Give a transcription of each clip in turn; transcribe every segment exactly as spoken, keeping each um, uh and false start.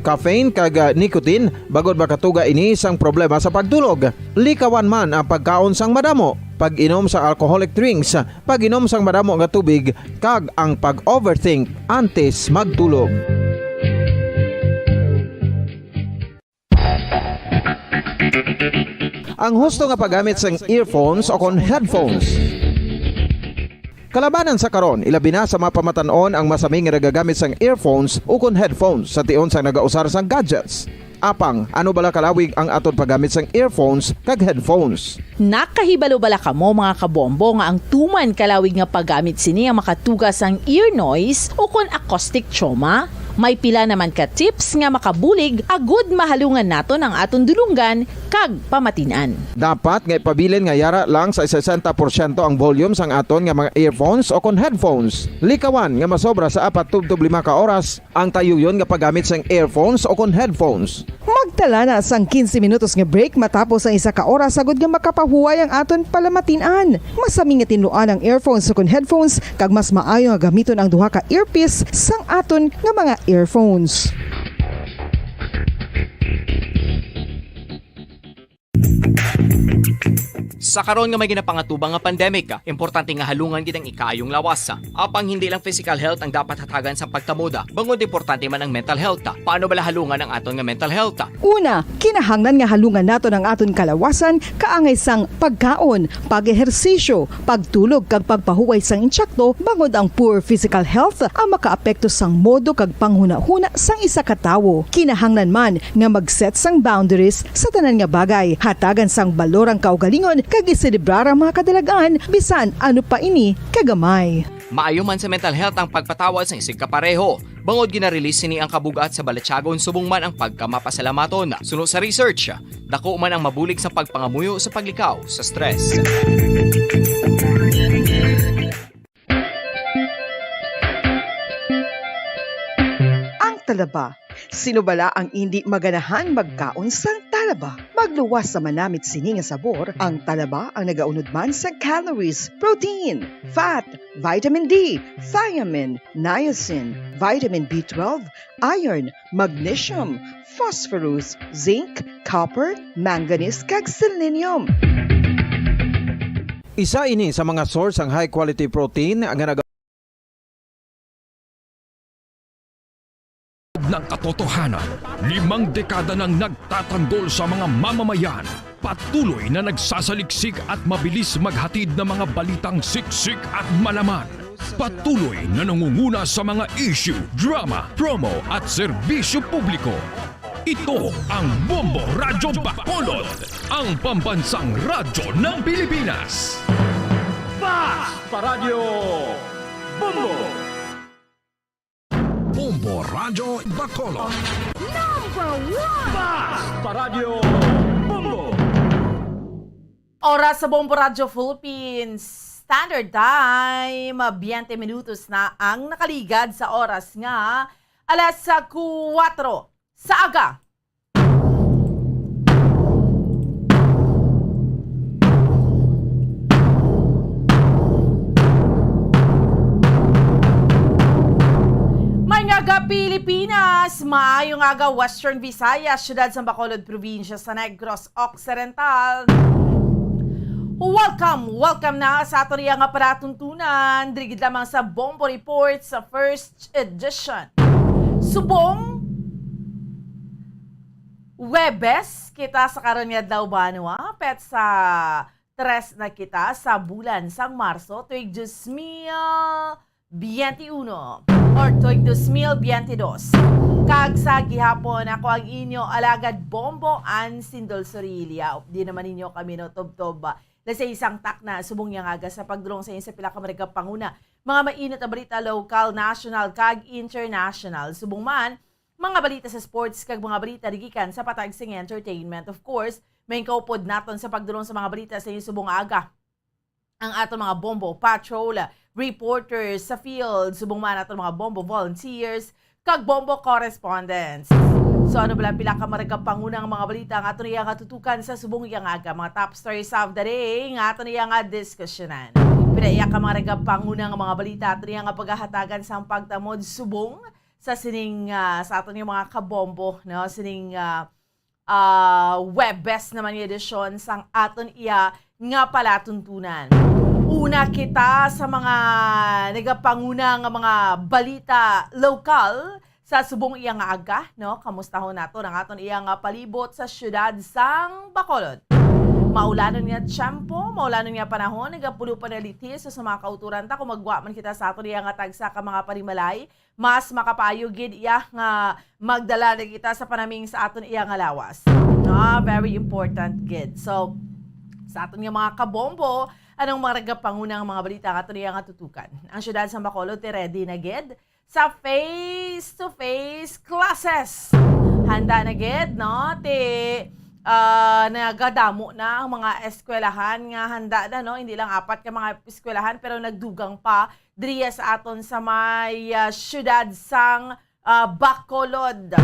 caffeine kag, ah, nicotine, bangod makatuga ini sang problema sa pagtulog. Likawan man ang pagkaon sang madamo, pag-inom sang alcoholic drinks, pag-inom sang madamo nga tubig, kag ang pag-overthink antes magtulog. Ang husto nga paggamit sang earphones o kon headphones. Kalabanan sa karon, ilabi na sa mga pamatan-on ang masami nga nagagamit sang earphones o kon headphones sa tion sang nagausar sang gadgets. Apang, ano bala kalawig ang aton paggamit sang earphones kag headphones? Nakahibalo bala kamo, mga kabombo, nga ang tuman kalawig nga paggamit sini ang makatuga sang ear noise o kon acoustic trauma? May pila naman ka tips nga makabulig agud mahalungan naton ang aton dulonggan kag pamatin-an. Dapat nga ipabilin nga yara lang sa sesenta porsyento ang volume sang aton nga mga earphones o kon headphones. Likawan nga masobra sa apat tubtob lima ka oras ang tayuyon nga paggamit sang earphones o kon headphones. Magtala na sang quince minutos nga break matapos ang isa ka oras, agud nga makapahuway ang aton palamatin-an. Masami nga tinluan ang earphones o kon headphones, kag mas maayo nga gamiton ang duha ka earpiece sang aton nga mga earphones. Sa karon nga may ginapangatubang nga pandemic, importante nga halungan gid ang ikaayong lawas. Apang hindi lang physical health ang dapat hatagan sa pagtamuda, bangod importante man ang mental health. Paano bala halungan ang aton nga mental health? Una, kinahanglan nga halungan naton ang aton kalawasan kaangay sang pagkaon, pag-ehersisyo, pagtulog kag pagpahuway sang insakto, bangod ang poor physical health ang makaapekto sang modo kag panghunahuna sang isa ka tawo. Kinahanglan man nga mag-set sang boundaries sa tanan nga bagay. Hatagan sang balor ang kaugalingon kag iselebrar ang mga kadalag-an, bisan ano pa ini kagamay. Maayo man sa mental health ang pagpatawad sang isigkapareho, bangod gina-release sini ang kabug-at sa balatyagon subong man ang pagkamapasalamaton. Suno sa research, dako man ang mabulig sa pagpangamuyo sa paglikaw sa stress. Ang talaba. Sino bala ang indi maganahan magkaon sang talaba? Magluwas sa manamit sini nga sabor, ang talaba ang nagaunod man sa calories, protein, fat, vitamin D, thiamine, niacin, vitamin B twelve, iron, magnesium, phosphorus, zinc, copper, manganese, kag selenium. Isa ini sa mga source sang high quality protein nga naga- ng katotohanan. Limang dekada nang nagtatanggol sa mga mamamayan. Patuloy na nagsasaliksik at mabilis maghatid ng mga balitang siksik at malaman. Patuloy na nangunguna sa mga issue, drama, promo at serbisyo publiko. Ito ang Bombo Radyo Bacolod, ang pambansang radyo ng Pilipinas. Fast Paradyo Bombo. Bombo Radyo Bacolod. Number one! Fast Paradyo Bombo. Oras sa Bombo Radyo Philippines Standard Time, twenty minutos na ang nakaligad sa oras nga alas kuwatro sa aga. Maayong aga, Pilipinas! Maayong aga, Western Visayas, siyudad sa Bacolod, probinsya sa Negros Occidental. Welcome, welcome na sa aton iya nga palatuntunan. Diri gid lamang sa Bombo Report sa first edition. Subong Huwebes kita sa karon nga adlaw, banwa, petsa tres na kita sa bulan sang Marso, tuig dos mil biyente uno or tuig dos mil biyente dos. Kag sa gihapon, ako ang inyo alagad Bombo, Ann Sindol Sorilia. Di naman ninyo kami, no, tubtob, ah, sa isang takna subong yang aga sa pagdulong sa inyo sa pila ka maragap panguna, mga mainit na balita, lokal, national, kag international. Subong man, mga balita sa sports kag mga balita gikan sa patag sing entertainment. Of course, may kaupod naton sa pagdulong sa mga balita sa inyo subong nga aga ang aton mga bombo patrol reporters sa field, subong man aton mga bombo volunteers kag bombo correspondents. So, ano bala pila ka maragap pangunang mga balita ang aton iya nga tutukan sa subong iya nga aga? Mga top stories of the day nga aton iya nga diskusyonan. Pila iya ka maragap pangunang mga balita aton iya nga pagahatagan sang pagtamod subong sa sining, ah, sa aton nga mga kabombo, no? Sining, ah, ah, Huwebes naman nga edisyon sang aton iya nga palatuntunan. Una kita sa mga nagapanguna nga mga balita lokal sa subong iya nga aga, no? Kamustahon nato ang aton iya nga palibot sa siyudad sang Bacolod. Maulanon nga tiyempo, maulanon nga panahon, nagapuno pa na litis sa mga kauturan ta kung magwa man kita sa aton iya nga tagsa ka mga panimalay. Mas makapaayo gid iya nga magdala na kita sa panaming sa aton iya nga lawas. Ah, very important gid. So, sa aton nga mga kabombo, anong mga nagapanguna nga mga balita nga aton iya nga tutukan? Ang siyudad sa Bacolod ti ready na gid sa face-to-face classes. Handa na gid, no? Ti, ah, nagadamo na ang mga eskwelahan nga handa na, no? Hindi lang apat ka mga eskwelahan, pero nagdugang pa diriya sa aton sa may, ah, siyudad sang, ah, Bacolod.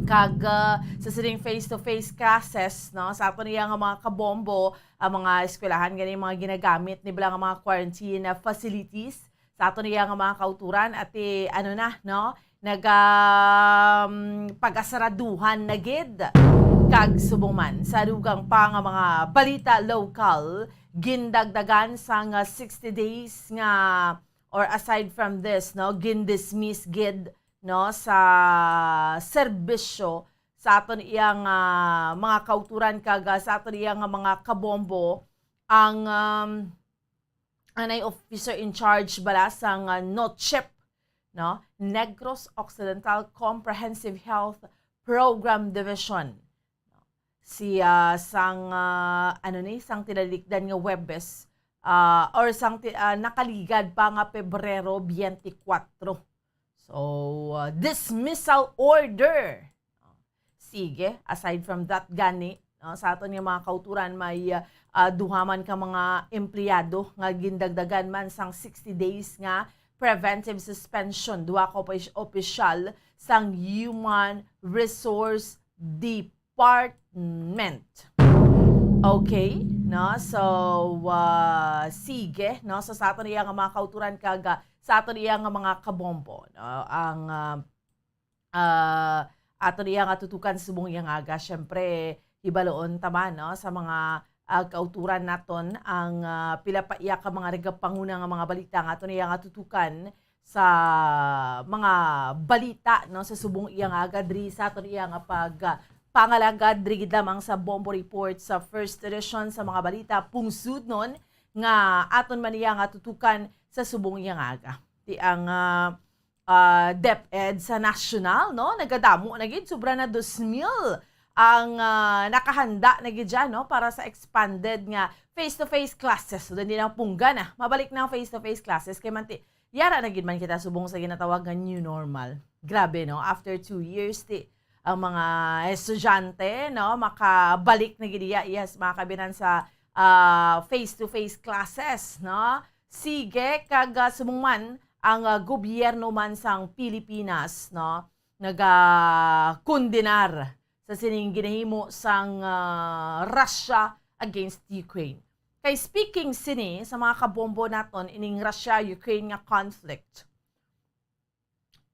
Kag, ah, sa sining face-to-face classes, no, sa aton iya nga mga kabombo, ang mga eskwelahan gani mga ginagamit nila nga mga quarantine, ah, facilities sa aton iya nga mga kauturan, at, eh, ano na, no, naga, um, pag-asaraduhan na gid. Kag subong man sa dugang pa nga mga balita lokal, gindagdagan sang, ah, sixty days nga, or aside from this, no, gindismiss gid, no, sa serbisyo sa aton iya nga mga kauturan kag, ah, sa aton iya nga mga kabombo ang, um, anay officer in charge bala sang, ah, NOCHEP, no, Negros Occidental Comprehensive Health Program Division. Siya sang, ah, ano ni, sang tinalikdan nga Huwebes, ah, or sang ti-, ah, nakaligad pa nga Pebrero twenty-four. So, ah, dismissal order. Sige, aside from that, gani, no, sa aton nga mga kauturan, may, ah, duha man ka mga empleyado nga gindagdagan man sang sixty days nga preventive suspension. Duha ka opis-, opisyal sang Human Resource Department. Okay, no? So, ah, sige, no? So, sa aton iya nga mga kauturan kag, ah, sa aton iya nga mga kabombo, no? Ang, ah, ah, aton iya nga tutukan subong iya nga aga, syempre, hibaloon ta man, no, sa mga, ah, kauturan naton ang, ah, pila pa iya ka mga nagapanguna nga mga balita nga aton iya nga tutukan sa mga balita, no, sa subong iya nga aga diri sa aton iya nga pag, ah, pangalagad diri gid lamang sa Bombo Report sa first edition sa mga balita pungsudnon nga aton man iya nga tutukan sa subong iya nga aga. Ti ang, ah, ah, DepEd sa nasyonal, no? Nagadamo na gid, sobra na dos mil ang, ah, nakahanda na gid dyan, no? Para sa expanded nga face-to-face classes. So, hindi na pungga na. Mabalik na ang face-to-face classes. Kay man ti, yara na gid man kita subong sa ginatawag nga new normal. Grabe, no? After two years, ti, ang mga estudyante, no? Makabalik na gid iya, yes, mga kabinan sa, ah, face-to-face classes, no? Sige, kag, ah, subong man ang, ah, gobyerno man sang Pilipinas, no, nagakondenar sa sining ginahimo sang, ah, Russia against Ukraine. Kay speaking sini sa mga kabombo naton ining Russia-Ukraine nga conflict,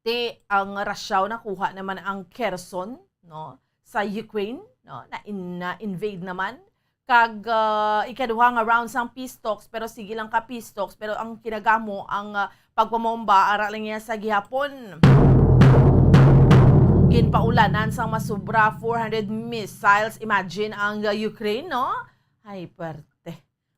ti ang Russia nakuha naman ang Kherson, no, sa Ukraine, no, na in-, na-invade naman. Kag, ah, ikaduha nga round sang peace talks, pero sige lang ka peace talks, pero ang kinagamo ang, ah, pagpamomba ara lang niya sa gihapon. Ginpaulanan sang masubra four hundred missiles. Imagine ang, ah, Ukraine, no? Ay, perte.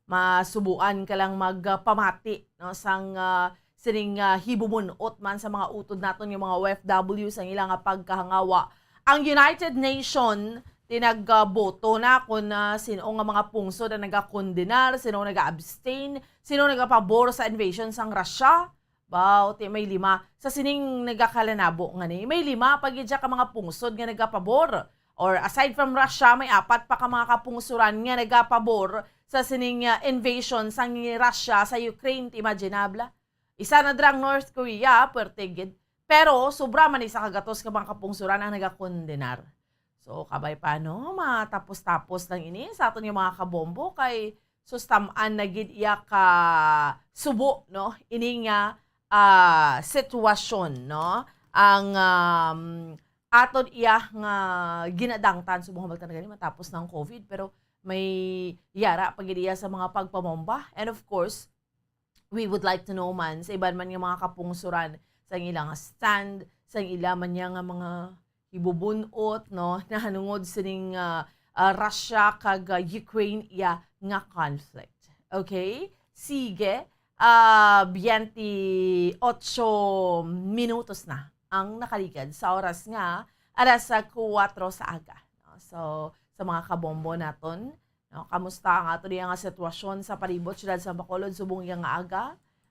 Masubuan ka lang magpamati, no, sang, ah, sining, ah, hibumunot man sa mga utod naton nga mga O F W sang ila nga pagkahangawa. Ang United Nation ti nagboto na kung, ah, sino nga mga pungsod ang nagakondenar, sino ang naga-abstain, sino nagapabor sa invasion sang Russia. Baw, ti may lima. Sa sining nagakalanabo nga ni, may lima pa gid siya ka mga pungsod nga nagapabor. Or aside from Russia, may apat pa ka mga kapungsuran nga nagapabor sa sining, ah, invasion sang Russia sa Ukraine, ti imaginable. Isa na dira ang North Korea, pwerte gid. Pero sobra man ni sa kagatos ka mga kapungsuran ang nagakondenar. So, kabay pa, no, matapos-tapos lang ini sa aton nga mga kabombo kay sustam-an na gid iya ka subo, no, ini nga, ah, sitwasyon, no. ang, um, aton iya nga ginadangtan subong nga magtanagan matapos ng covid, pero may yara pa gid iya sa mga pagpamomba. And of course, we would like to know man sa iban man nga mga kapungsuran sa ila nga stand, sa ila man niya nga mga hibubun-ot, no, nahanungod sining, ah, ah, Russia kag, ah, Ukraine iya nga conflict. Okay? Sige. Ah, twenty-eight minutos na ang nakaligad sa oras nga alas, ah, kuwatro sa aga, no? So, sa mga kabombo naton, no, kamusta ang ato niya nga sitwasyon sa palibot siyudad sa Bacolod subong iya nga aga?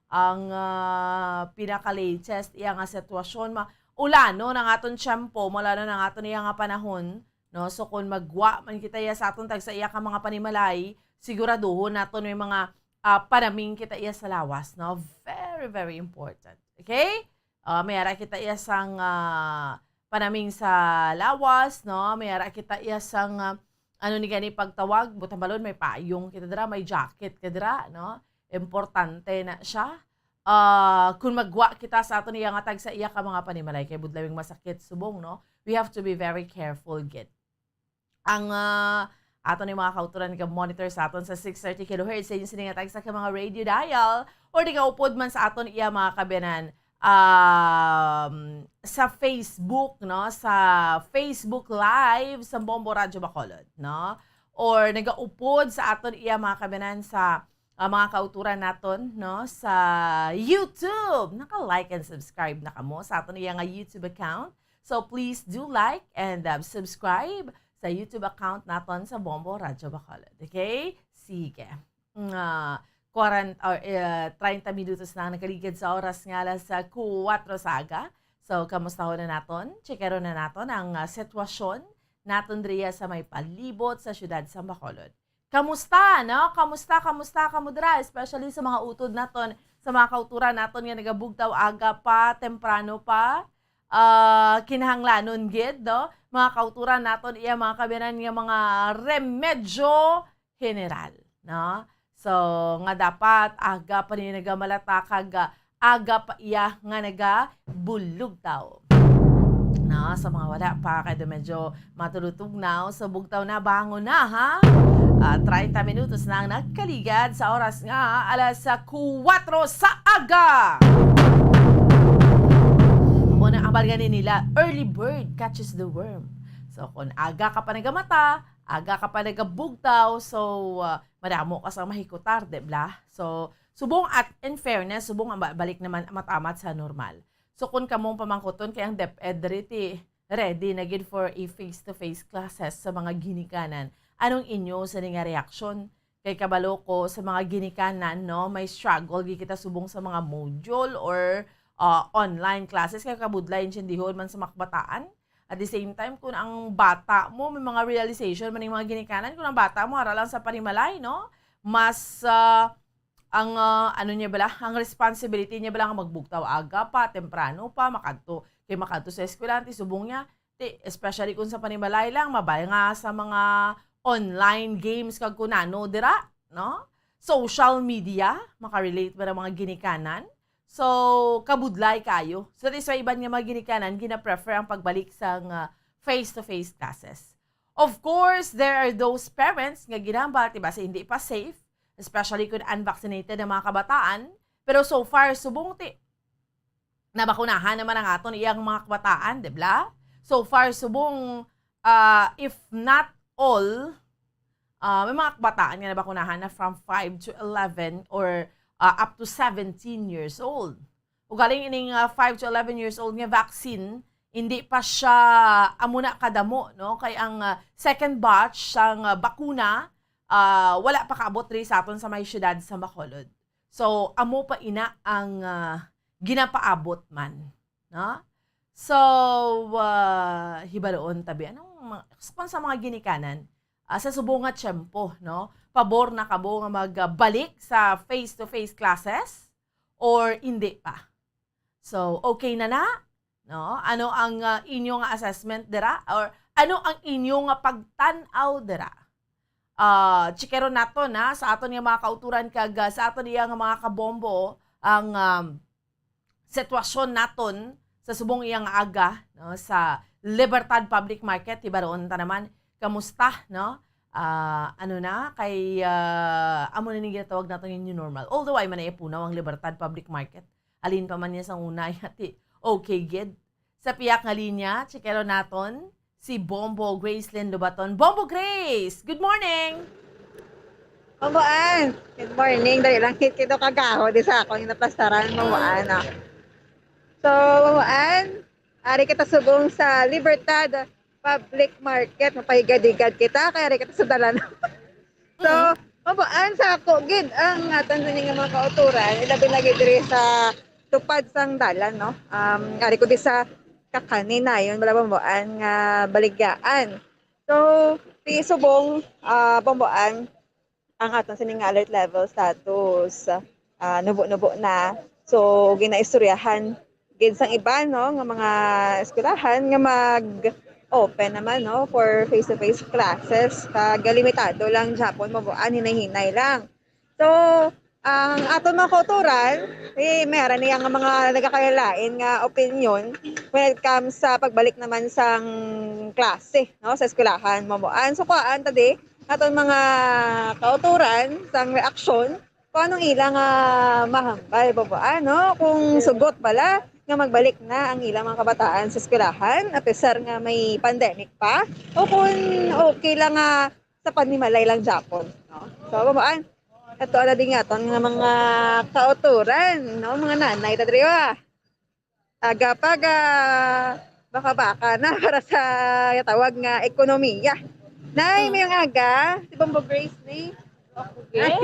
Ang, ah, pinaka-latest iya nga sitwasyon, ma-, ulanon ang aton tiyempo, maulanon ang aton iya nga panahon, no? So, kung magwa man kita iya sa aton tagsa iya ka mga panimalay, siguraduhon naton may mga, ah, panaming kita iya sa lawas, no? Very, very important. Okay? Ah, may ara kita iya sang, ah, panaming sa lawas, no? May ara kita iya sang, ah, ano ni gani pagtawag, butang balon, may payong kita dira, may jacket ka dira, no? Importante na siya. Ah, kung magwa kita sa aton iya nga tagsa iya ka mga panimalay, kay budlawing masakit subong, no? We have to be very careful gid. Ang, ah, aton ni mga kauturan nga monitor sa aton sa six thirty kilohertz sa inyo sini nga tagsa ka mga radio dial, or di ka upod man sa aton iya mga kabiyanan, um, sa Facebook, no? Sa Facebook Live sa Bombo Radyo Bacolod, no? Or nagaupod sa aton iya mga kabiyanan sa, ah, mga kauturan naton, no? Sa YouTube. Naka-like and subscribe na kamo sa aton iya nga YouTube account. So please do like and, um, subscribe sa YouTube account naton sa Bombo Radyo Bacolod. Okay? Sige. Nga, kwarenta or, eh, treinta minutos na ang nakaligid sa oras nga alas, ah, kuwatro sa aga. So, kamustahon na naton, checkeron na naton ang, ah, sitwasyon naton diriya sa may palibot sa siyudad sa Bacolod. Kamusta, no? Kamusta, kamusta kamo dira? Especially sa mga utod naton, sa mga kauturan naton nga nagabugtaw aga pa, temprano pa. Ah, kinahanglanon gid, no? Mga kauturan naton, iya mga kabiyanan nga mga remedyo general, no? So, nga dapat aga pa niya nagamalata kag, ah, aga pa iya nga nagabulugtaw. No, sa mga wala pa, kay do medyo matulutugnaw, so bugtaw na, bangon na, ha? Ah, treinta minutos na ang nagkaligad sa oras nga alas kuwatro sa aga. Amo na ang hambal gani nila, "Early bird catches the worm." So, kung aga ka pa nagamata, aga ka pa nagabugtaw, so, ah, madamo ka sa mahikutar, di ba? So, subong at, in fairness, subong ang ba-, balik naman amat-amat sa normal. So, kung kamong pamangkuton kay ang DepEd diri ti ready na gid for a face-to-face classes sa mga ginikanan, anong inyo sa nga reaksyon? Kay kabalo ko sa mga ginikanan, no, may struggle gid kita subong sa mga module or, ah, online classes, kay kabudlay intindihon man sa mga kabataan. At the same time, kung ang bata mo, may mga realization man ning mga ginikanan, kung ang bata mo ara lang sa panimalay, no, mas, ah, ang, ah, ano niya bala, ang responsibility niya bala nga magbugtaw aga pa, temprano pa, makadto, kay makadto sa eskwelahan, ti subong niya, ti, especially kung sa panimalay lang, mabay nga sa mga online games kag kung ano dira, no? Social media, makarelate ba ang mga ginikanan? So, kabudlay kayo. So, that is why iban nga mga ginikanan, gina-prefer ang pagbalik sa nga face-to-face classes. Of course, there are those parents nga ginahambal, ti basi hindi pa safe, especially kung unvaccinated ang mga kabataan. Pero so far, subong ti, nabakunahan naman ang aton iyang mga kabataan, di ba? So far, subong, ah, if not all, ah, may mga kabataan nga nabakunahan na from five to eleven or, ah, up to seventeen years old. Ugaling ining, ah, five to eleven years old nga vaccine, hindi pa siya amo na kadamo, no? Kay ang, ah, second batch sang, ah, bakuna, ah, wala pa kaabot diri sa aton sa may siyudad sa Bacolod. So, amo pa ina ang, ah, ginapaabot man, no? So, ah, hibaluon tabi, anong mga, kung sa mga ginikanan, ah, sa subong nga tiyempo, no? Pabor na kamo nga magbalik sa face-to-face classes or hindi pa? So, okay na na? No? Ano ang, ah, inyo nga assessment dira? Or ano ang inyo nga pagtan-aw dira? Ah, chikeron naton, ha, sa aton nga mga kauturan kag, ah, sa aton iya nga mga kabombo ang, um, sitwasyon naton sa subong iyang aga, no, sa Libertad Public Market, hibaroon ta naman kamusta, no? Ah, ano na kay, ah, amo na ning ginatawag nato nga new normal. Although ay man ay punaw ang Libertad Public Market. Halin pa man niya sa una, yati. Okay, gid. Sa piyak nga linya, checkeron naton si Bombo Gracelyn Lubaton. Bombo Grace, good morning! Bomboan, good morning. Dali lang, kit kito kagaho di sa akong naplastaran, Bomboan, ah. So, Bomboan, ari kita subong sa Libertad Public Market. Mapahigadigad kita, kaya ari kita sa dalan. So, Bomboan, sa ako gid ang aton sini nga mga kauturan, ilabi na gid diri sa tupad sang dalan, no? Um, ari ko di sa kakaninayon, wala, Bomboan, nga baligyaan. So, ti subong, ah, Bomboan, ang aton sini nga alert level status, ah, nubo-nubo na. So, ginaistoryahan gid sang iban, no, nga mga eskwelahan nga mag-open naman, no, for face-to-face classes. Kag limitado lang gihapon, Bomboan, hinay-hinay lang. So, ang aton mga kauturan, eh, may ara niya nga mga nagakalain nga opinion when it comes sa pagbalik naman sang klase, no, sa eskwelahan, Bomboan. So, kuhaan ta di aton mga kauturan sang reaksyon kung anong ila nga mahambal, Bomboan, no? Kung sugot bala nga magbalik na ang ilang mga kabataan sa eskwelahan, apisar nga may pandemic pa, o kung okay lang nga sa panimalay lang gihapon, no? So, Bomboan, ato ala din nga aton nga mga kauturan, no? Mga nanay ta diri, ah. Aga pa, ga baka-baka na para sa tawag nga ekonomiya. Nay, may aga. Si Bombo Grace ni. Okay.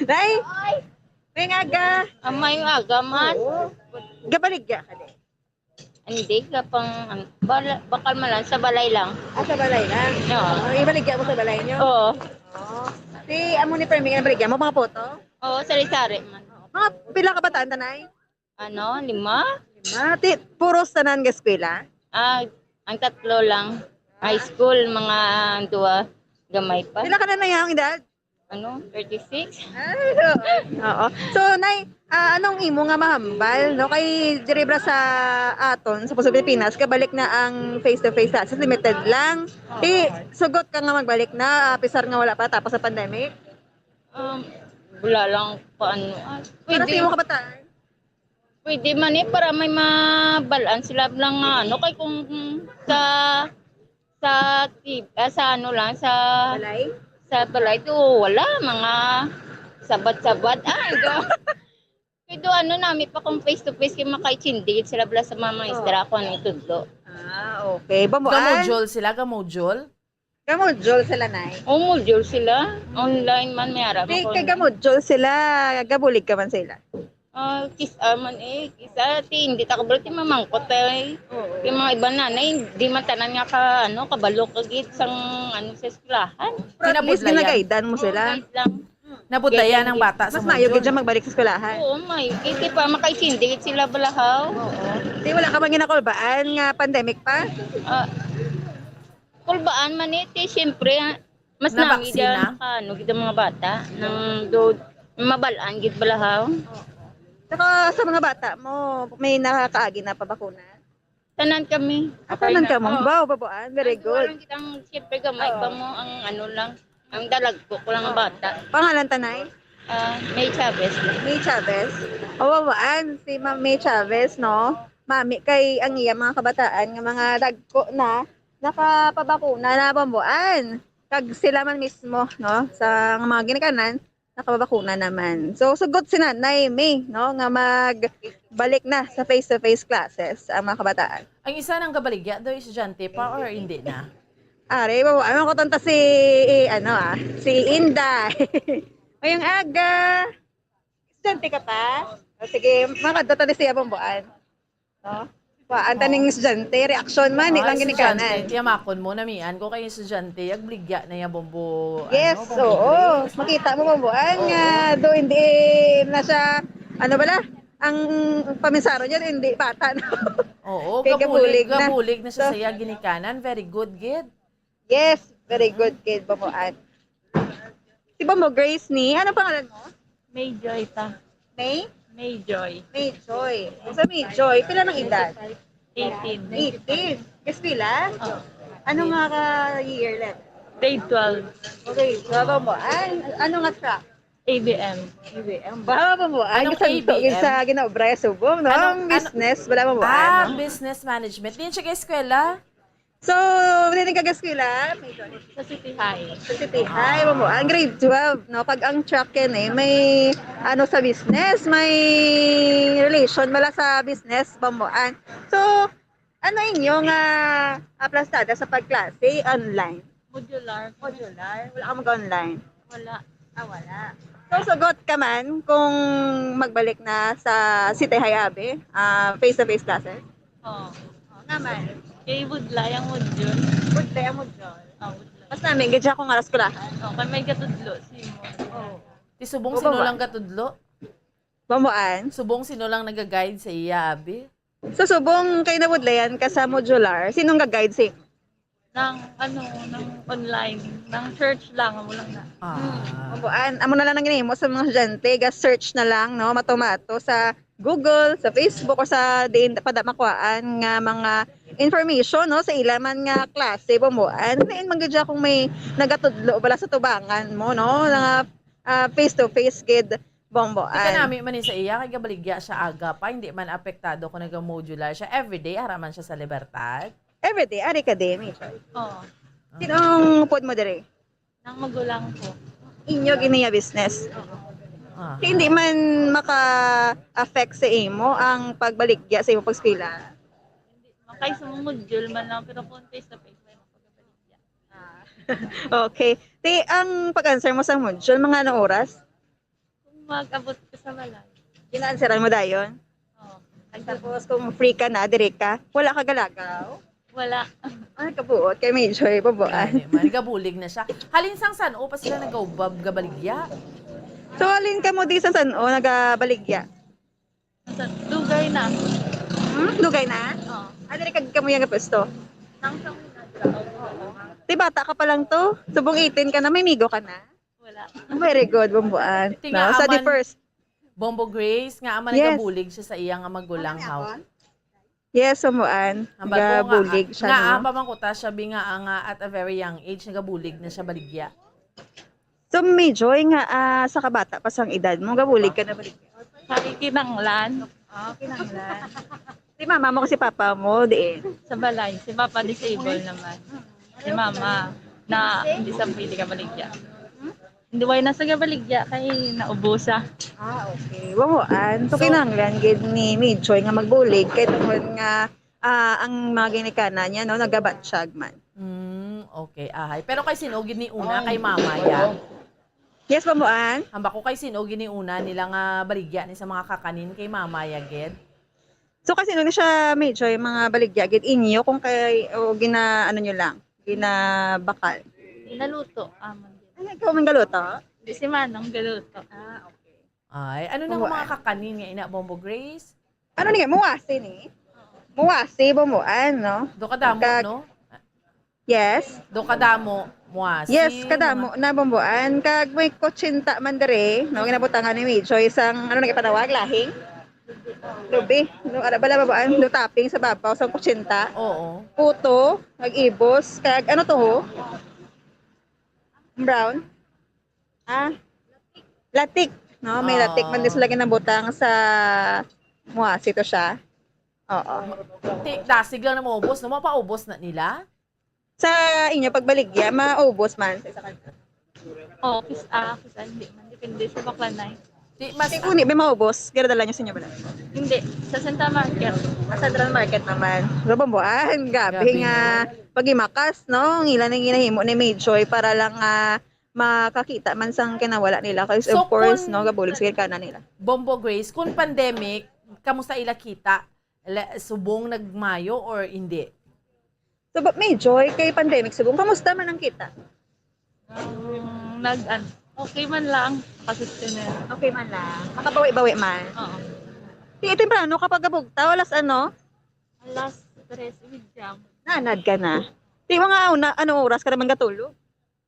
Nay, may aga. Amay nga aga man. Oo. Gabaligya ka di. Hindi ka pang, ano, bala, bakal man lang, sa balay lang. Ah, sa balay lang. Oo. Oh, ibaligya mo sa balay niyo? Oo. Oh. Si amo ni Fermin, ibaligya mo mga photo? Oo, sari-sari man. Mga pila ka bataan, tanay? Ano, lima? Lima. Ti, puros tanan ga eskwela? Ah, ang tatlo lang. High school, mga duwa, gamay pa. Pila ka na na yung edad? Ano, thirty-six? Ay, oo. Oo. So, Nay, ah, anong imo nga mahambal, no? Kay diri bra sa aton, sa Pilipinas, kabalik na ang face-to-face classes, limited lang. Ti, sugot ka nga magbalik na, ah, pisar nga wala pa tapos sa pandemic? Um, wala lang pa ano. Ah, Para sa pwede, imo kabataan? pwede man eh, para may mabalaan sila lang nga ano. Kay kung sa, sa, ti- ah, sa ano lang, sa, Balay? sa balay, do, wala, mga sabat-sabat. Ah, do. Kay do, ano, nami pa kung face to face, kay makaintindi sila bala sa mga maestra kung ano itudlo. Ah, okay. Bamuan? Ga-module sila, ga-module? Ga-module sila, Nay. O, module sila. Online man, may aram Di, ako. kay ga-module sila, gabulig ka man sila. Ah, kis ah, man eh, kisa ti hindi ta kabalo ti mamangkot eh. Oo. Yung mga iba na, na hindi man tanan nga ka ano, kabalo ka gid sang ano sa eskwelahan. Pero at least Kinabudlayan. ginagaidan mo sila. Guys lang. Nabudlayan ang bata sa Mas maayo gid module. siya magbalik sa eskwelahan. Oo, may. Kasi pa makaisindi gid sila balahaw. Oo. Di, wala ka man ginakulbaan nga pandemic pa? Ah, kulbaan man eh, ti siyempre, ah, mas Nabaksi nami dyan na? Naka, ano, gid ang mga bata. Nang do, mabalaan gid balahaw. Saka sa mga bata mo, may nakakaagi na pabakuna? Tanan kami. Ah, tanan ka mo? Oo. Wow, babuan. Very Ang good. Walang kitang, siyempre gamay Oo. pa mo ang ano lang, ang dalagko ko lang ang bata. Pangalan, tanay? Ah, May Chavez lang. May Chavez. Awawaan, si Ma'am May Chavez, no? Mami, kay ang iya mga kabataan nga mga dagko na, nakapabakuna na, babuan. Kag sila man mismo, no? Sa mga ginikanan, nakapabakuna naman. So, sugot si Nanay May, no? Nga magbalik na sa face-to-face classes ang mga kabataan. Ang isa nang gabaligya do, estudyante pa or hindi na? Are, babuan ko tanta si, ano ah, si Inday. Ngayong aga. Estudyante ka pa? O, sige, makadto ta di siya, babuan. No? Wa, ang taning estudyante, reaksyon man, di Ah, lang ginikanan. Estudyante, tiyamakon mo, namian ko kay estudyante, yag bligya na ya, Bombo, Yes, ano, Bombo oo. Grace. Makita mo, babuan, Oo. nga do hindi na siya, ano bala, ang paminsaro niya, hindi bata na. Oo, Kay gabulig, gabulig na. Gabulig na siya So, sa iya ginikanan. Very good, gid. Yes, very good, kid, babuan. Si Bombo Grace ni, ano pangalan mo? May Joy ta. May? Mayjoy. Mayjoy. Sa Mayjoy, pila nang edad? Eighteen. Eighteen. Eskwela? Oh. Ano nga ka year lang? Grade twelve. Okay, baba mo. Ay, ano nga track? A B M. A B M. Baba mo. Ay, Anong kasanto A B M? Sa ginaobra sa subong, no? Anong- Ang business, wala mo ba? Ah, Ano? Business Management. Diin siya kay eskwela? So, hindi ka eskwela? Mayjoy. Sa City High. Sa City High, mo. Ang grade twelve, no? Pag ang track yan eh, may ano sa business, may relation bala sa business, bambuan. So, ano inyo nga aplastada sa pagklase online? Modular. Modular? Wala ka mag-online? Wala. Ah, wala. So, sugot ka man kung magbalik na sa City High, abi? Ah, face-to-face classes? Oo. Oh, naman. Kay budlay ang module. Budlay ang module. Oh, budlay. Mas namin, gadya ko nga eskwelahan. Oh, kay may gatudlo si mo. Oh. Ti subong Oo, sino ba? Lang gatudlo? Bambuan? Subong sino lang nag-guide sa iya, abi? So, subong kay nabudlayan ka sa modular, sinong ga-guide sa imo? Nang ano, nang online, nang church lang, amo lang na. Ah. Bambuan, amo na lang ang ginahimo sa mga estudyante, ga-search na lang, no, mato-mato sa Google, sa Facebook, o sa diin pa da makuhaan nga mga information, no, sa ila man nga klase, bambuan. Diin man gid siya kung may nagatudlo bala sa tubangan mo, no, nga ah, face-to-face gid, bambuan. Ti kanami man ni sa iya, kay gabaligya siya aga pa, hindi man apektado kung naga-modular siya. Everyday, ara man siya sa Libertad. Everyday, ari ka din, Michelle. Oo. Sinong pod mo diri? Nang magulang ko. Inyo gid niya business. Ah. Hindi man maka-affect sa imo ang pagbaligya sa imo pag-eskwela. Makay sa mga module man lang, pero kung face to face, may makagabaligya. Okay. Ti, ang pag-answer mo sa module, mga anong oras? Kung mag-abot ka sa balay, Gina-answeran mo dayon? oh, Tapos kung free ka na, dire ka, wala ka galagaw? Wala. Ay, kabuot. Kay Major, bambuan. Gani man, gabulig na siya. Halin sang san-o pa sila nagaubab gabaligya? So, halin ka mo di sa san-o nagabaligya? Sa dugay na. Hmm? Dugay na? Oh. Ah, dire ka kamo yung pwesto? Nang sa Ti, bata ka pa lang to? Subong eighteen ka na, may migo ka na? Wala. Very good, bambuan. Ti No? nga Sa the aman- first. Bombo Grace, nga aman Yes. Nagabulig siya sa iya nga magulang, haw. Yes, bambuan. Hambal ko nga, Gabulig siya, nga no? Apa man kuta siya, bi nga, nga at a very young age, nagabulig na siya baligya. So, Major, nga ah, sa kabata pa sang edad mo, gabulig ka na baligya? Sa kinanglan, Oh, kinanglan. Si mama mo kasi papa mo, diin? sa balay, si Papa disabled naman. Si Mama, na hindi sa pwede ka baligya. Hindi, way na sa gabaligya, kay naubusa. Ah, okay. Bambuan. So, So- kinanglan gid ni Michoy nga magbulig kay tungod nga ah, ang mga ginikanan niya, no, nagabatsyag man. Mm, okay, ahay. Pero kay sino gid ni una, kay mama ya? Yes, bambuan. Hamba ko kay sino gid ni una nila nga baligya ni sa mga kakanin, kay mama ya gid. So, kasi no, ni siya, Michoy, mga baligya gid inyo kung kay, o gina, ano nyo lang, ginabakal. Naluto, amon. Ay, ikaw man galuto? Di si Manong galuto. Ah, okay. Ay, ano na nga Bambuan. Mga kakanin nga ina, Bombo Grace? Ano ni, muwasi ni? Muwasi, bambuan, no? Do kadamo, Kag- no? Yes? Do kadamo, muwasi. Yes, kadamo na bambuan. Kag may kutsinta man diri, no? Ginabutangan ni Michoy isang, ano nang ipanawag, lahing? Lubi. No, ano bala bambuan? No, topping sa babaw, sang kutsinta. Oo. Puto, nag-ibos. Kag ano to, ho? Brown? Ah? Latik. No, may Ah. Latik man din sila ginabutang sa muwasi to siya. Oo. Ti, dasig lang na maubos, no? Mapaubos na nila? Sa inyo pagbaligya, maubos man sa isa ka. Oh, kis ah, kis hindi man. Depende sa baklanay. Ti, mas, Kasi kung di ba maubos, ginadala nyo sa inyo bala? Hindi, sa Santa Market. Sa Central Market naman. Sa bambuan, grabe Grabe, nga pagimakas, no? Ang ila nang ginahimo ni Michoy para lang ah, makakita man sang kinawala nila. Kasi So, of course, kung- no, gabulig sa ginikanan nila. Bombo Grace, kung pandemic, kamusta ila kita? Le- subong nagmayo or hindi? So, ba, Michoy, kay pandemic subong, kamusta man ang kita? Ang nag an okay man lang, kasi tinir. Okay man lang. Makabawi-bawi man. Oo. Di, temprano kapag gabugtaw, alas ano? Alas tres with jam. Nanad ka na. Di, mga una, anong oras ka naman gatulog?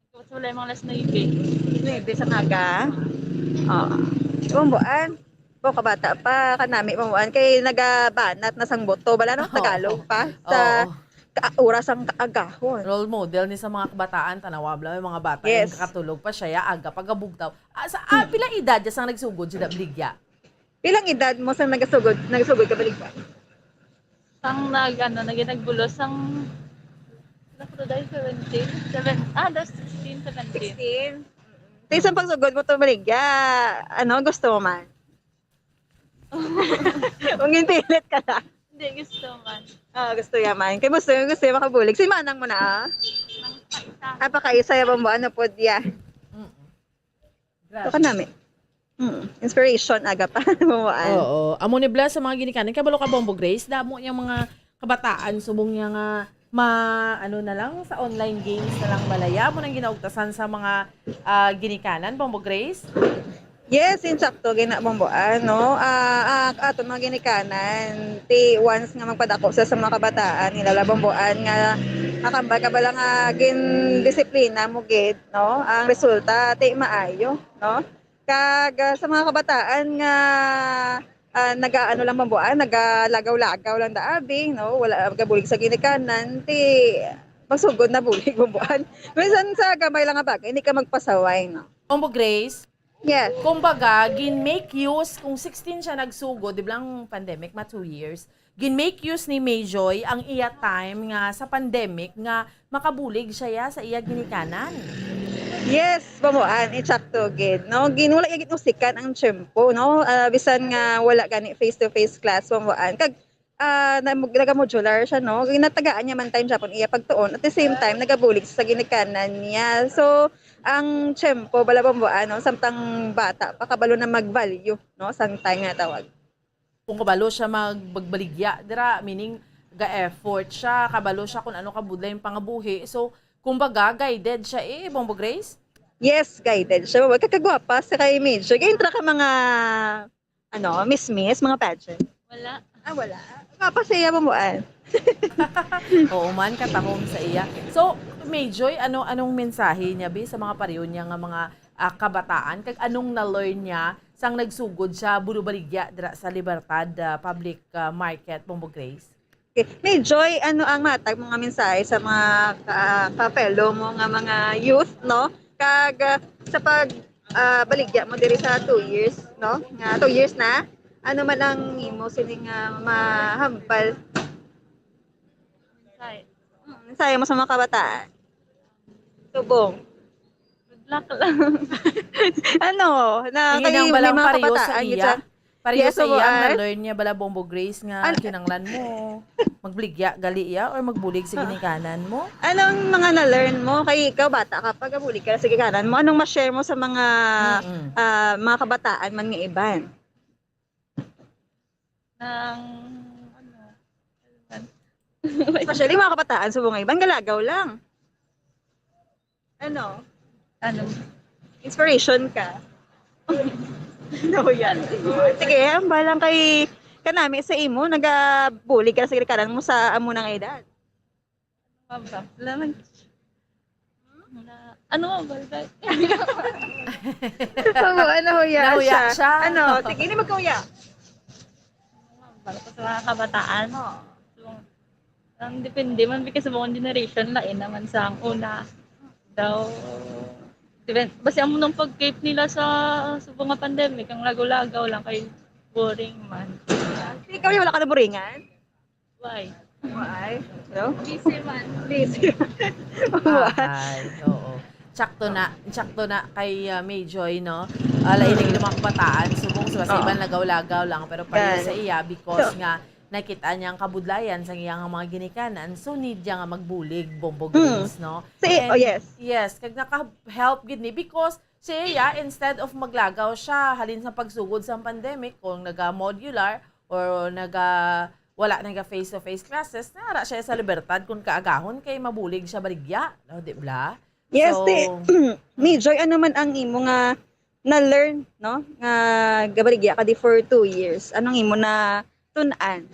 Tapos wala yung mga alas nuebe. Nuebe sa aga. Oo. Bambuan. Bo, kabata pa, kanami, Bambuan, kay nagabanat na sang buto, bala, no? Oo. Tagalog pa, sa Oo. ka-, oras ang kaagahon. Role model ni sa mga kabataan, tanawa, bala, may mga bata Yes. yung kakatulog pa siya, ya, aga, pagabugtaw. Ah, sa, ah, Hmm. pila edad ya sang nagsugod siya baligya? Pilang edad mo sang nagasugod, nagasugod ka baligya? Sang nag-, ano, naging nagbulos, sang, ano ko to, dahil seventeen? Seven, ah, that's sixteen, seventeen. Sixteen? Sa isang pagsugod mo to baligya, ano, gusto mo man? Kung ginpilit ka na. Hindi, gusto man. Ah, gusto ya man. Kay gusto, gusto ya makabulig. Si manang mo na, ah? Ang kaisa. Ah, pakaisa ya, Bambuan, ano pod ya? Mm. Ito ka nami. Mm. Inspiration, aga pa, Bambuan. Oo. Amo ni bala sa mga ginikanan. Kabalo ka, Bombo Grace, damo yang mga kabataan, subong niya nga ma-, ano na lang, sa online games na lang bala ya. Amo nang ginaugtasan sa mga, ah, ginikanan, Bombo Grace? Yes, insakto, gina, Bambuan, no? Ah, ah, aton mga ginikanan, ti once nga magpadako sa, sa mga kabataan, nila la, Bambuan, nga nakambal ka bala nga gindisiplina mo gid, no? Ang resulta, ti maayo, no? Kag, ah, sa mga kabataan nga, ah, nagaano lang, Bambuan, nagalagaw-lagaw lang daabi, no? Wala gabulig sa ginikanan, ti magsugod na bulig, Bambuan. Minsan sa gamay lang nga bagay, hindi ka magpasaway, no? Bombo Grace, Yes. Kumbaga, gin-make use, kung sixteen siya nagsugod, di ba, ang pandemic, ma two years, gin-make use ni Mayjoy ang iya time nga sa pandemic nga makabulig siya ya sa iya ginikanan. Yes, Bambuan, insakto gid, no? Gin-, wala gid usikan ang tiyempo, no? Ah, bisan nga wala gani face-to-face class, Bambuan. Kag ah, na-, nag-, naga-modular siya, no? Ginatagaan niya man time siya pon iya pagtuon. At the same time, nagabulig sa ginikanan niya. So, ang tiyempo, bala, Bambuan, no? Samtang bata pa, kabalo na mag-value, no? Sang time nga tawag. Kung kabalo siya mag-, magbaligya, dira, meaning, ga-effort siya, kabalo siya kung ano kabudlay yung pangabuhi. So, kumbaga, guided siya eh, Bombo Grace? Yes, guided siya. Kakagwapa sa kay Major. Kay intra ka mga ano, Miss Miss, mga pageant? Wala. Ah, wala. Papa siya, Bambuan. Oo man, katahom sa iya. So, Mayjoy, ano, anong mensahe niya, bi, sa mga pareho niya nga mga, ah, kabataan? Kag anong na-learn niya sang nagsugod siya bulubaligya dira sa Libertad, ah, Public, ah, Market, Bombo Grace? Okay. Mayjoy, ano ang matag mga mensahe sa mga ka-, ka-fellow mo nga mga youth, no? Kag, ah, sa pag, ah, baligya mo diri sa two years, no? Nga two years na, ano man ang imo sining, ah, mahambal? Mensahe. Mm, mensahe mo sa mga kabataan. Subong. Good luck lang. Ano, na Ang kay hinang may balang mga pareho sa kabataan, gid iya. Siya. Pareho Yes, sa iya, Bambuan. Na-learn niya bala, Bombo Grace, nga An- kinanglan mo magbaligya gali iya or magbulig sa Ah. ginikanan mo? Anong mga na-learn mo? Kay ikaw, bata ka pa, gabulig ka sa ginikanan mo. Anong ma-share mo sa mga, Mm-mm. ah, mga kabataan man nga iban? Nang, ano, Especially mga kabataan, subong nga iban, galagaw lang. Ano? Ano? Inspiration ka? No, yan. Sige, ang balang kay kanami sa imo, nagabulig ka sa ginikanan mo sa amo nang edad. Ano ba? Wala man. Na, ano nga ba? Pag ano, huya Nahuya siya. siya. Ano? Sige, hindi magkahuya. Para sa mga kabataan. Oo. So, ang depende man, because sa mga generation, lain naman sa ang una. Daw, depend-, basta amo nang pag-cope nila sa, sa mga pandemic, ang lagaw-lagaw lang kay boring man. Ikaw, wala ka naburingan? Why? Why? Hello? Busy man. Busy. Why? Ay, oo. Tsakto na, tsakto na kay, ah, Mayjoy, no? Ah, lain lagi Mm. ng mga kabataan, subong sa, sa Oo. iban lagaw-lagaw lang, pero pareho Yan. sa iya, because So nga, nakita niya ang kabudlayan sa iyang mga ginikanan, so need niya nga magbulig, Bombo Mm. Grace, no? Si, And, oh, yes. yes, kag naka-help gid ni, because siya, instead of maglagaw siya, halin sa pagsugod sa pandemic, kung naga-modular or naga, wala naga face-to-face classes, nara siya sa libertad kung kaagahon kay mabulig siya baligya, no, di ba? Yes, So, ti-, Mayjoy, ano man ang imo nga na-learn, no? Nga gabaligya ka di for two years. Anong imo na tun-an?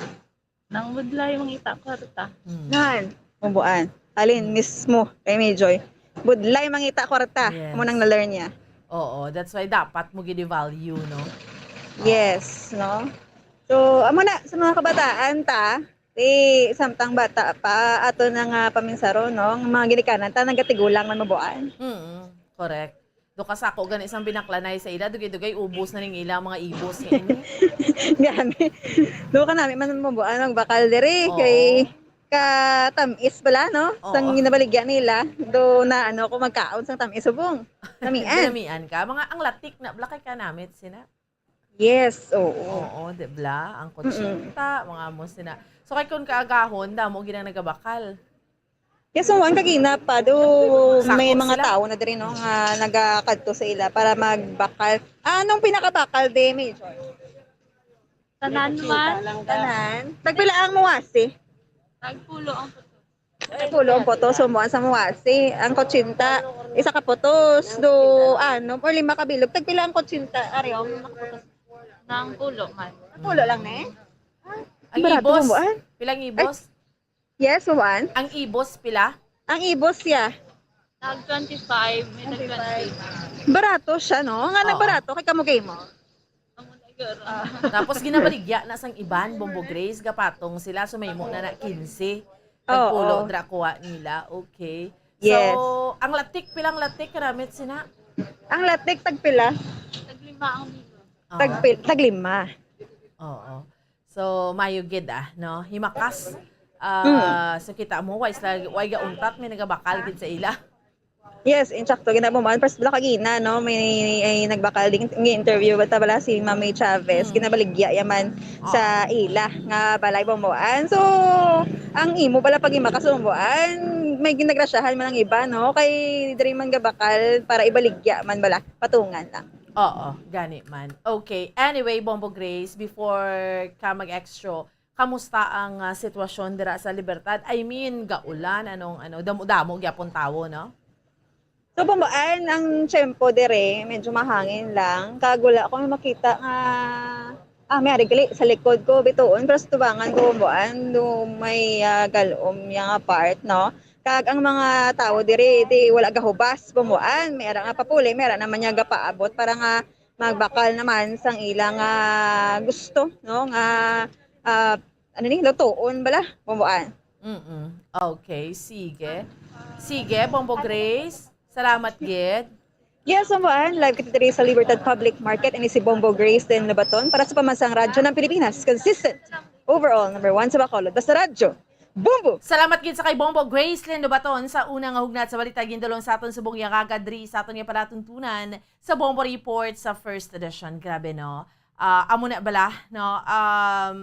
Nang budlay mangita kwarta. Hmm. Nan, Bambuan. Halin Hmm. mismo kay Mayjoy. Budlay mangita kwarta. Yes. Amo nang na-learn niya. Oo, that's why dapat mo gid i-value, no? Yes, no? So, amo na, sa mga kabataan ta, di samtang bata pa, ato na nga paminsaron, no? Ang mga ginikanan ta, nagatigulang man mabuan. Mm, correct. Do ka sako gani sang binaklanay sa ila, dugay-dugay ubos na ning ila mga ibos nga ini. Gani. Do ka nami man mabuan ang bakal diri, Oo. Kay katamis pala, no? Oo. Sang ginabaligya nila, do na ano ko magkaon sang tamis subong. Namian. Namian ka? Mga ang latik na, bala kay kanamit sina? Yes, oo. Oo, di bala? Ang Mm-mm. Kutsinta, mga amo sina. So, kay kun kaagahon, damo ginang nagabakal. Yes, so, ang kagina pa, do Sakop may mga sila. Tao na diri, no, nga nagakadto sa ila para magbakal. Ah, anong pinakabakal, de, Major? Tanan man. Tanan. Tagpila ang muwasi? Tagpulo ang putos. Tagpulo ang putos, so, muan sa muwasi. Ang kutsinta, isa ka putos, do, ano, or lima ka bilog. Tagpila ang kutsinta, ari, oh, lima ka putos. Nang pulo man. Pulo lang, ne? Ang Barato ibos, mo, ah. Pilang Ay, ibos? Yes, Juan? Ang ibos, pila? Ang ibos, yeah. Tag twenty-five, may tag Twenty-five. Twenty-five. Barato siya, no? Nga Oo. Nagbarato, kay kamo kay mo. Amo na, siguro. Ah. Tapos ginabaligya na sang iban, Bombo Grace, gapatong sila, so may mo na na quince. Oo. Tagpulo, dra kuha nila. Okay. Yes. So, ang latik, pilang latik, karamit sina? Ang latik, tagpila? Taglima ang bilog. Oo. Tagpil-, taglima. Oo. So, mayo gid, ah, no? Himakas. Ah, Mm. So kita mo, way sila, way gauntat, may nagabakal gid sa ila. Yes, insakto, ginabuman. First, bala kagina, no? May, may nagbakal ding, may interview, bata bala si Ma'am May Chavez, Mm. ginabaligya yaman Oo. sa ila nga balay, Bomboan. So, ang imo bala pag himakas, Bomboan, may ginagrasyahan man ang iba, no? Kay diri man gabakal para ibaligya man bala, patungan lang. Oo, gani man. Okay. Anyway, Bombo Grace, before ka mag-extra, kamusta ang, ah, sitwasyon dira sa Libertad? I mean, gaulan, anong, ano, damo-damo gyapon tawo, no? So, Bomboan, ang tiyempo dire, medyo mahangin lang. Kag wala ko makita nga, ah, may ari gali sa likod ko, bituon, pero sa tubangan ko, Bomboan, do may, ah, galom niya nga part, no? Kag ang mga tawo diri, di wala gahubas, Bomboan, may ara nga papuli, may ara naman niya gapaabot para nga magbakal naman sang ila nga gusto, no, nga, ah, ano ni, lutuon bala, Bomboan. Mm-mm. Okay, sige. Sige, Bombo Grace. Salamat gid. Yes, Bomboan. Live kita diri sa Libertad Public Market. Ini si Bombo Grace Len Lobaton para sa Pambansang Radyo ng Pilipinas. Consistent. Overall, number one sa Bacolod. Basta Radyo. Bombo! Salamat gid sa kay Bombo Grace Len Lobaton sa una nga hugnat sa balita gindulong sa aton subong nga kaagahon diri sa aton nga palatuntunan sa Bombo Report sa first edition. Grabe, no? Ah, amo na bala, no? Um,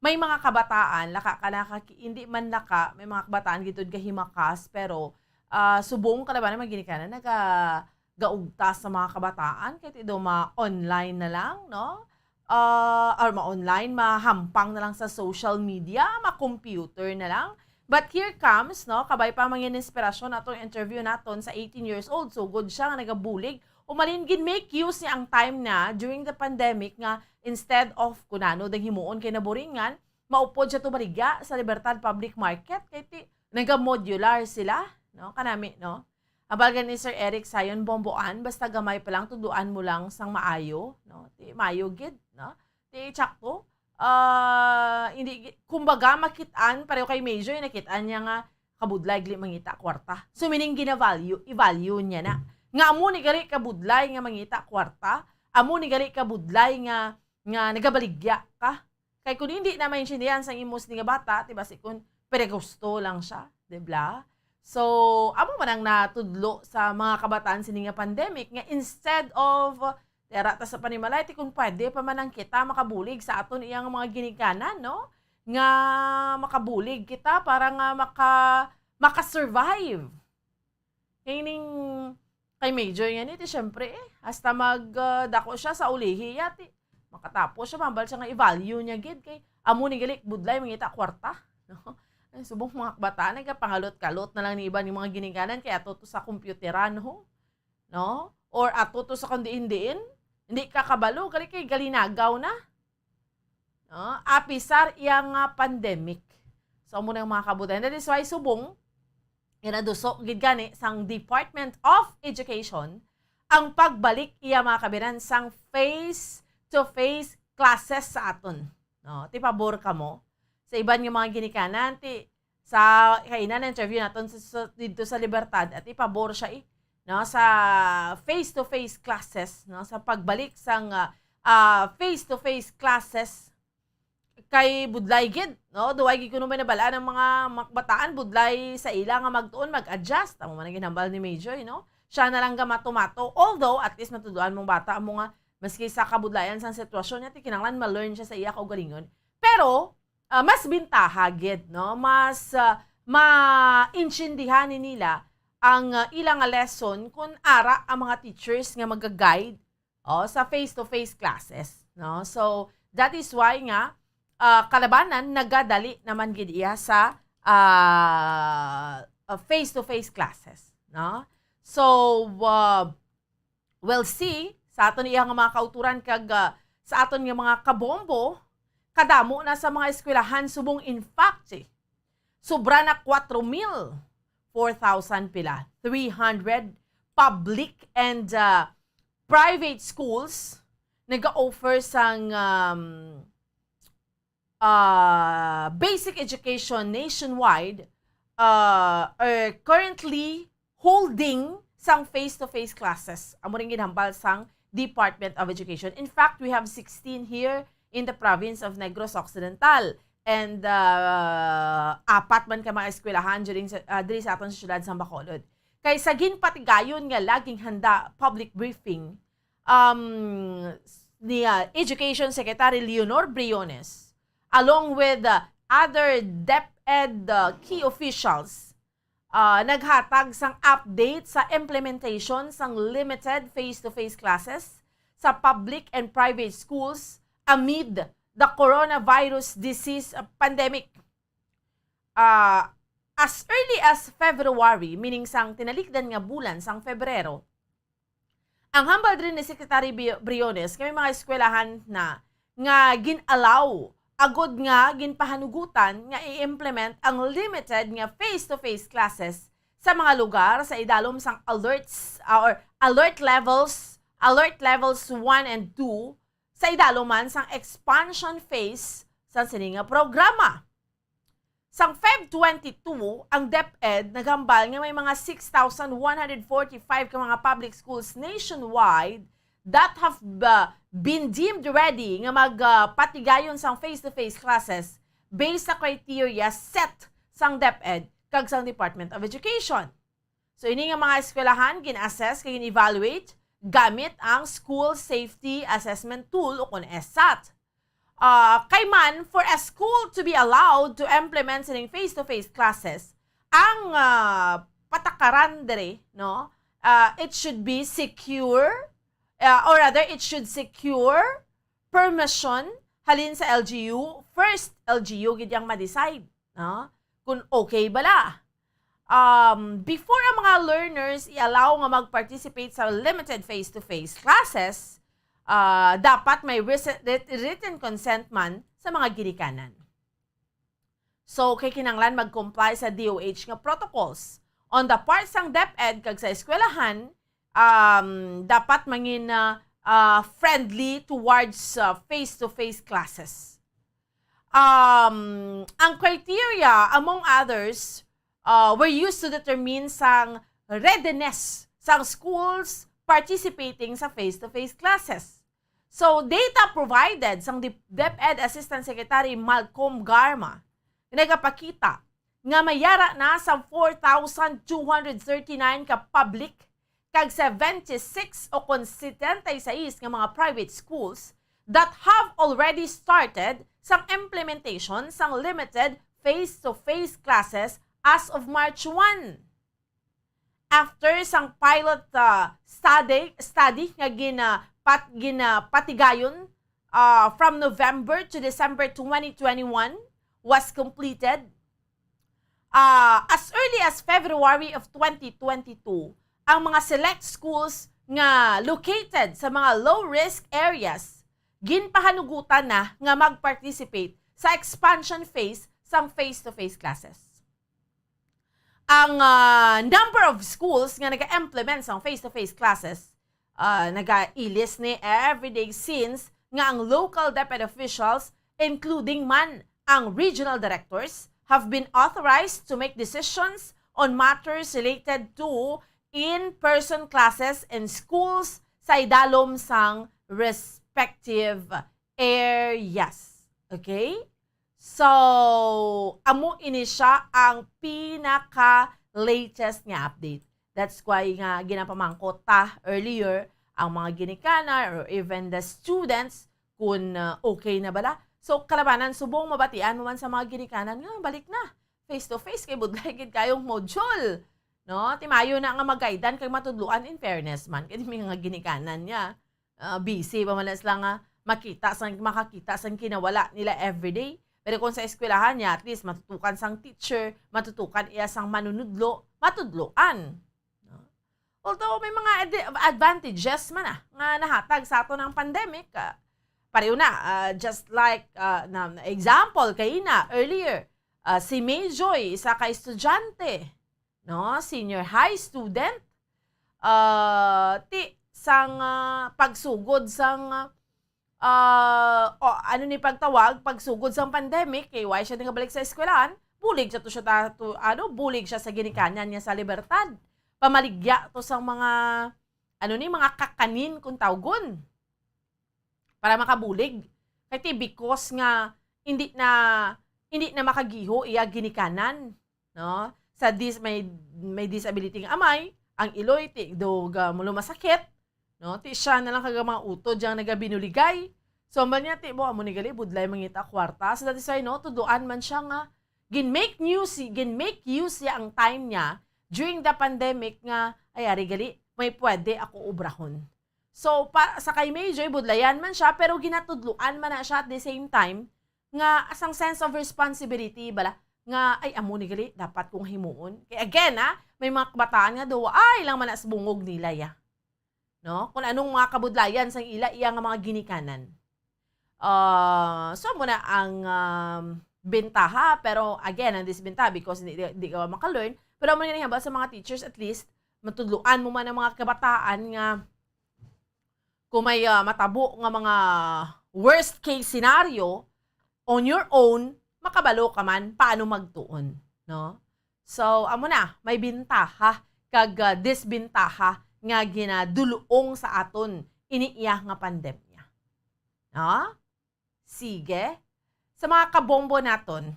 may mga kabataan, laka ka, laka, hindi man laka, may mga kabataan gid gahimakas, pero, ah, subong ka na ba na mga ginikanan, naga-, gaugtas sa mga kabataan, kay ti do ma-online na lang, no? Ah, or ma-online, mahampang na lang sa social media, ma-computer na lang. But here comes, no, kabay pa mangin inspirasyon atong interview naton sa eighteen years old. So, good siya nga nagabulig. Umalin gid make use niya ang time na during the pandemic nga instead of kunano dang himuon kay naburingan, maupod siya tubaligya sa Libertad Public Market kay ti, naga-modular sila, no? Kanami, no? Abal gani ni Sir Eric Sayon Bomboan, basta gamay pa lang, tudloan mo lang sang maayo, no? Ti maayo gid, no? Ti tsakto. Ah, hindi gi-, kumbaga, makit-an, pareho kay Major, nakit-an niya nga kabudlay gali mangita kwarta. So, meaning, gina-value, i-value niya na. Nga amo ni gali kabudlay nga mangita kwarta, amo ni gali kabudlay nga, nga nagabaligya ka. Kay kung hindi na maintindihan sang imo sini nga bata, ti basi kung pere gusto lang siya, di ba? So, amo man ang natudlo sa mga kabataan sini nga pandemic, nga instead of, tara ta sa panimalay, ti kung pwede pa man lang kita makabulig sa aton iyang mga ginikanan, no? Nga makabulig kita para nga maka-, maka-survive. Kay ning kay Major nga ni, ti, syempre, eh, hasta mag, ah, dako siya sa ulihi, ya, ti, makatapos siya, mambal siya nga i-value niya gid, kay amo ni gali budlay mangita kwarta, no? Ay, subong mga kabataan, nagapangalot-kalot na lang ni iban yung mga ginikanan, kay ato to sa kompyuteran, ho? No? Or ato to sa kung diin-diin, hindi ka kabalo, gali kay galinagaw na. No? Apisar iya nga pandemic. So, amo na ang mga kabudlayan. That is why subong, inaduso gid gani sang Department of Education ang pagbalik iya mga kabiran sang phase face-to-face classes sa aton. No, ti pabor kamo sa iban nga mga ginikanan, ti sa kaina na interview naton sa, sa, didto sa Libertad, at ti pabor siya, eh, no, sa face-to-face classes, no, sa pagbalik sang, ah, ah, face-to-face classes. Kay budlay gid, no? Duway gid kuno may nabalaan ang mga mak-, bataan, budlay sa ila nga magtuon, mag-adjust. Amo man ang ginhambal ni Major, no? Siya na lang gamato-mato. Although, at least matuduan mong bata mo nga maski sa kabudlayan sang sitwasyon niya, ti kinahanglan ma-learn siya sa iya kaugalingon. Pero, ah, mas bintaha gid, no? Mas, ah, maintindihan ni nila ang, ah, ila nga lesson kung ara ang mga teachers nga maga-guide, oh, sa face-to-face classes, no? So, that is why nga, ah, kalabanan nagadali naman gid iya sa, ah, ah, face-to-face classes, no? So, ah, we'll see sa aton iya nga mga kauturan kag, ah, sa aton nga mga kabombo, kadamo na sa mga eskwelahan subong, in fact, eh, sobra na kwatro mil, four thousand pila, three hundred public and, ah, private schools nag-offer sang, um, ah, basic education nationwide, ah, are currently holding sang face-to-face classes. Amo rin ginhambal sang Department of Education. In fact, we have sixteen here in the province of Negros Occidental. And, ah, apat man ka mga eskwelahan during sa, ah, diri sa aton sa siyudad sang Bacolod. Kay sa ginpatigayon nga laging handa public briefing, um, ni, ah, Education Secretary Leonor Briones, along with, ah, other DepEd, ah, key officials, ah, naghatag sang update sa implementation sang limited face-to-face classes sa public and private schools amid the coronavirus disease, ah, pandemic. Ah, as early as February, meaning sang tinalikdan nga bulan sang Febrero, ang hambal diri ni Secretary Bi-, Briones, kay may mga eskwelahan na nga gin-allow, agod nga ginpahanugutan nga i-implement ang limited nga face-to-face classes sa mga lugar sa idalom sang alerts, ah, or alert levels, alert levels one and two, sa idalom man sang expansion phase sang sini nga programa. Sang Feb twenty-two, ang DepEd naghambal nga may mga six thousand one hundred forty-five ka mga public schools nationwide that have, uh, been deemed ready nga mag, uh, patigayon sang face-to-face classes based sa criteria set sang DepEd kag sang Department of Education. So, ini nga mga eskwelahan gin-assess kag gin-evaluate gamit ang School Safety Assessment Tool o kon SSAT. Ah, kay man, for a school to be allowed to implement sining face-to-face classes, ang, ah, patakaran diri, no? Ah, it should be secure, ah, or rather, it should secure permission halin sa L G U. First, L G U gid yang ma-decide, no? Kung okay bala. Um, before ang mga learners i-allow nga mag-participate sa limited face-to-face classes, ah, dapat may written, writ-, written consent man sa mga ginikanan. So, kay kinahanglan mag-comply sa D O H nga protocols. On the part sang DepEd kag sa eskwelahan, um, dapat mangin, ah, ah, friendly towards, ah, face-to-face classes. Um, ang criteria, among others, uh, were used to determine sang readiness sang schools participating sa face-to-face classes. So, data provided sang Dep-, DepEd Assistant Secretary Malcolm Garma nagapakita nga may ara na sa four thousand two hundred thirty-nine ka public kag seventy-six o kon setenta y seis nga mga private schools that have already started sang implementation sang limited face-to-face classes as of March one. After sang pilot, ah, study, study nga gina-, pat-, ginapatigayon, ah, from November to December twenty twenty-one was completed, ah, as early as February of twenty twenty-two, ang mga select schools nga located sa mga low-risk areas ginpahanugutan na nga mag-participate sa expansion phase sang face-to-face classes. Ang, ah, number of schools nga naga-implement sang face-to-face classes, ah, nagailis ni every day since nga ang local DepEd officials, including man ang regional directors, have been authorized to make decisions on matters related to in-person classes in schools sa idalom sang respective areas. Okay? So, amo ini siya ang pinaka-latest nga update. That's why nga ginapamangkot ta earlier ang mga ginikanan or even the students kung, uh, okay na bala. So, kalabanan, subong mabatian mo man sa mga ginikanan nga balik na face to face kay budlay gid kayong module. No? Timayo na nga magaidan kag matudloan, in fairness man kay may mga ginikanan niya. Ah, busy pa man na sila nga makita sang, makakita sang kinawala nila everyday. Pero kung sa eskwelahan niya, at least matutukan sang teacher, matutukan iya sang manunudlo, matudloan. No? Although may mga ad-, advantages man, ah, nga nahatag sa aton ang pandemic, ah, pareho na, ah, just like, ah, na, na example kay na earlier, ah, si Mayjoy, isa ka estudyante, no, senior high student, ah, ti sang, ah, pagsugod sang, ah, o, ano ni pagtawag, pagsugod sang pandemic, kay wala siya nagabalik sa eskwelahan, bulig sa to siya ta-, to, ano, bulig siya sa ginikanan niya sa Libertad. Pamaligya to sang mga, ano ni, mga kakanin kung tawgon para makabulig. Kay ti, because nga hindi na, hindi na makagiho iya ginikanan, no? Sa dis-, may, may disability nga amay, ang iloy ti do ga mulo masakit, no? Ti siya na lang kag mga utod yang nagabinuligay. So, man niya, ti mo, amo ni gali, budlay mangita kwarta. So, that is why, no, tuduan man siya nga, gin-make news, gin-make use siya ang time niya during the pandemic nga, ay, ari gali, may pwede ako obrahon. So, pa, sa kay Mayjoy, budlayan man siya, pero ginatudloan man na siya at the same time, nga sang sense of responsibility, bala, nga, ay, amo ni gali, dapat kong himuon. Kay again, ha, may mga kabataan nga daw, ay, lang man as bungog nila, ya. No? Kung anong mga kabudlayan sang ila, iya nga mga ginikanan. Ah, so, muna ang, um, bentaha, pero again, ang disbentaha because di, di, di ka maka-learn. Pero amo nga nahambal sa mga teachers, at least, matudloan mo man ang mga kabataan nga kung may, ah, matabo nga mga worst case scenario, on your own, makabalo ka man paano magtuon, no? So, amo na, may bintaha kag, ah, disbintaha nga ginadulong sa aton ini iya nga pandemya. No? Sige. Sa mga kabombo naton,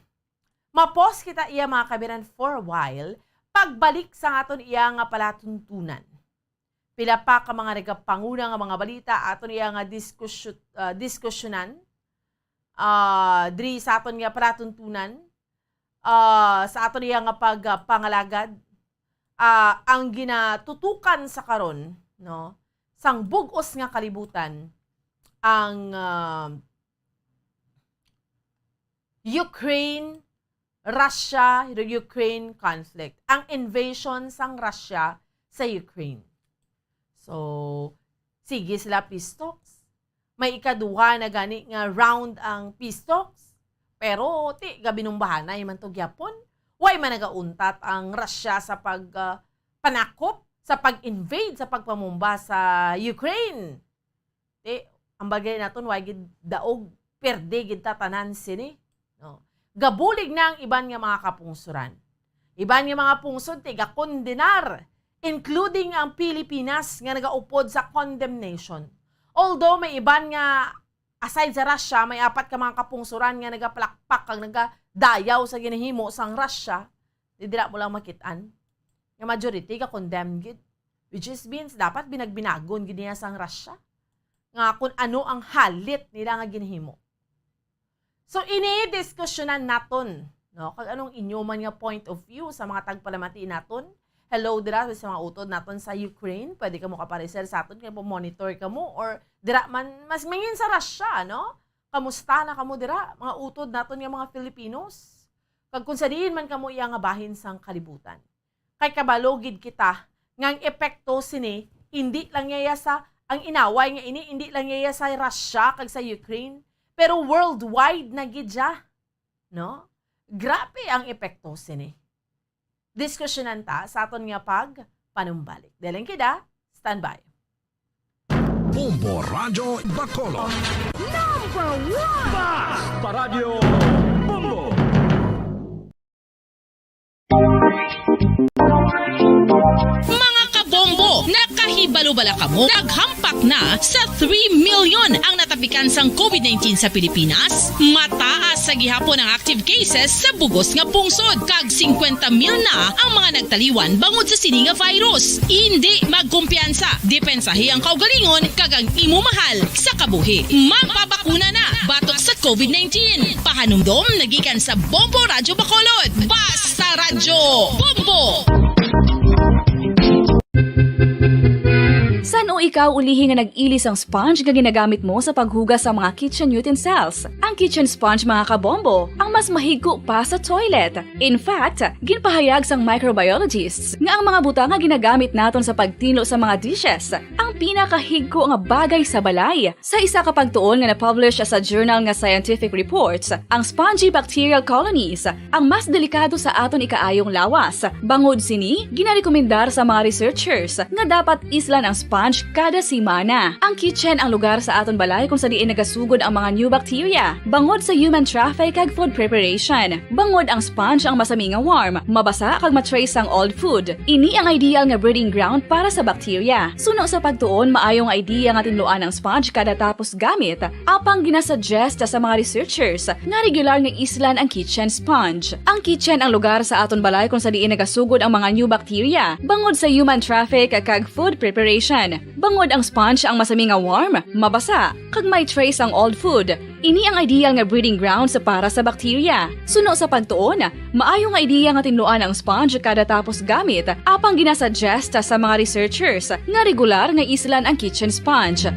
mapos kita iya, mga kabiran, for a while, pagbalik sa aton iya nga palatuntunan. Pila pa ka mga nagapanguna nga mga balita aton iya nga diskusyu-, ah, diskusyonan, ah, diri sa aton nga palatuntunan, ah, sa aton iya nga pag, ah, pangalagad, ah, ang ginatutukan sa karon, no, sang bug-os nga kalibutan, ang, ah, Ukraine, Russia, Ukraine conflict, ang invasion sang Russia sa Ukraine. So, sige sila peace talks. May ikaduha na gani nga round ang peace talks. Pero, ti, gabinumbahanay man to gyapon. Way man nagauntat ang Russia sa pag, ah, panakop, sa pag-invade, sa pagpamumba sa Ukraine. Ti, ang bagay naton, way gid daog, perde gid ta tanan sini. No? Gabulig na ang iban nga mga kapungsuran. Iban nga mga pungsod, ti, gakondenar, including ang Pilipinas nga nagaupod sa condemnation. Although may iban nga, aside sa Russia, may apat ka mga kapungsuran nga nagapalakpak kag nagadayaw sa ginahimo sang Russia, di dira mo lang makit-an. Nga majority ga-condemn gid. Which is means, dapat binagbinagon gid niya sang Russia. Nga kung ano ang halit nila nga ginahimo. So, ini diskusyonan naton, no? Kag anong inyo man nga point of view sa mga tagpalamati naton? Hello dira sa mga utod naton sa Ukraine. Pwede kamo kapareser sa aton kay monitor kamo, or dira man, mas mangin sa Russia, no? Kamusta na kamo dira, mga utod naton nga mga Filipinos? Kag kung sa diin man kamo iya nga bahin sang kalibutan. Kay kabalo gid kita nga ang epekto sini indi lang niya sa, ang inaway nga ini indi lang niya sa Russia kag sa Ukraine, pero worldwide na gid siya, no? Grabe ang epekto sini. Diskusyonan ta sa aton nga pagpanumbalik. Daling kita, standby. Bombo Radyo Bacolod. Number one! Basta Radyo Bombo! Mga kabombo, nakahibalo bala kamo? Naghampak na sa three million ang natapikan sang covid nineteen sa Pilipinas. Mataas sa gihapon ang active cases sa bugos nga pungsod, kag singkwenta mil na ang mga nagtaliwan bangod sa sini nga virus. Indi magkumpiyansa, depensahi ang kaugalingon kag ang imo mahal sa kabuhi. Magpabakuna na batok sa covid nineteen. Pahanumdom nagikan sa Bombo Radyo Bacolod. Basta Radyo Bombo! San-o ikaw ulihi nga nag-ili sang sponge nga ginagamit mo sa paghugas sa mga kitchen utensils? Ang kitchen sponge, mga kabombo, ang mas mahigko pa sa toilet. In fact, ginpahayag sang microbiologists nga ang mga butang nga ginagamit naton sa pagtinlo sa mga dishes ang pinakahigko nga bagay sa balay. Sa isa ka pagtuon nga na-publish sa journal nga Scientific Reports, ang spongy bacterial colonies ang mas delikado sa aton ikaayong lawas. Bangod sini, ginarekomendar sa mga researchers nga dapat islan ang sponge kada semana. Ang kitchen ang lugar sa aton balay kung sa diin nagasugod ang mga new bacteria. Bangod sa human traffic kag food preparation, bangod ang sponge ang masami nga warm, mabasa kag ma-trace ang old food. Ini ang ideal nga breeding ground para sa bacteria. Suno sa pagtuon, maayo nga idea nga tinluan ang sponge kada tapos gamit. Apang ginasuggest sa mga researchers nga regular nga islan ang kitchen sponge. Ang kitchen ang lugar sa aton balay kung sa diin nagasugod ang mga new bacteria, bangod sa human traffic kag food preparation. Bangod ang sponge ang masami nga warm, mabasa, kag may trace ang old food. Ini ang ideal nga breeding grounds para sa bacteria. Suno sa pagtuon, maayo nga idea nga tinluan ang sponge kada tapos gamit, apang ginasuggest sa mga researchers nga regular nga islan ang kitchen sponge.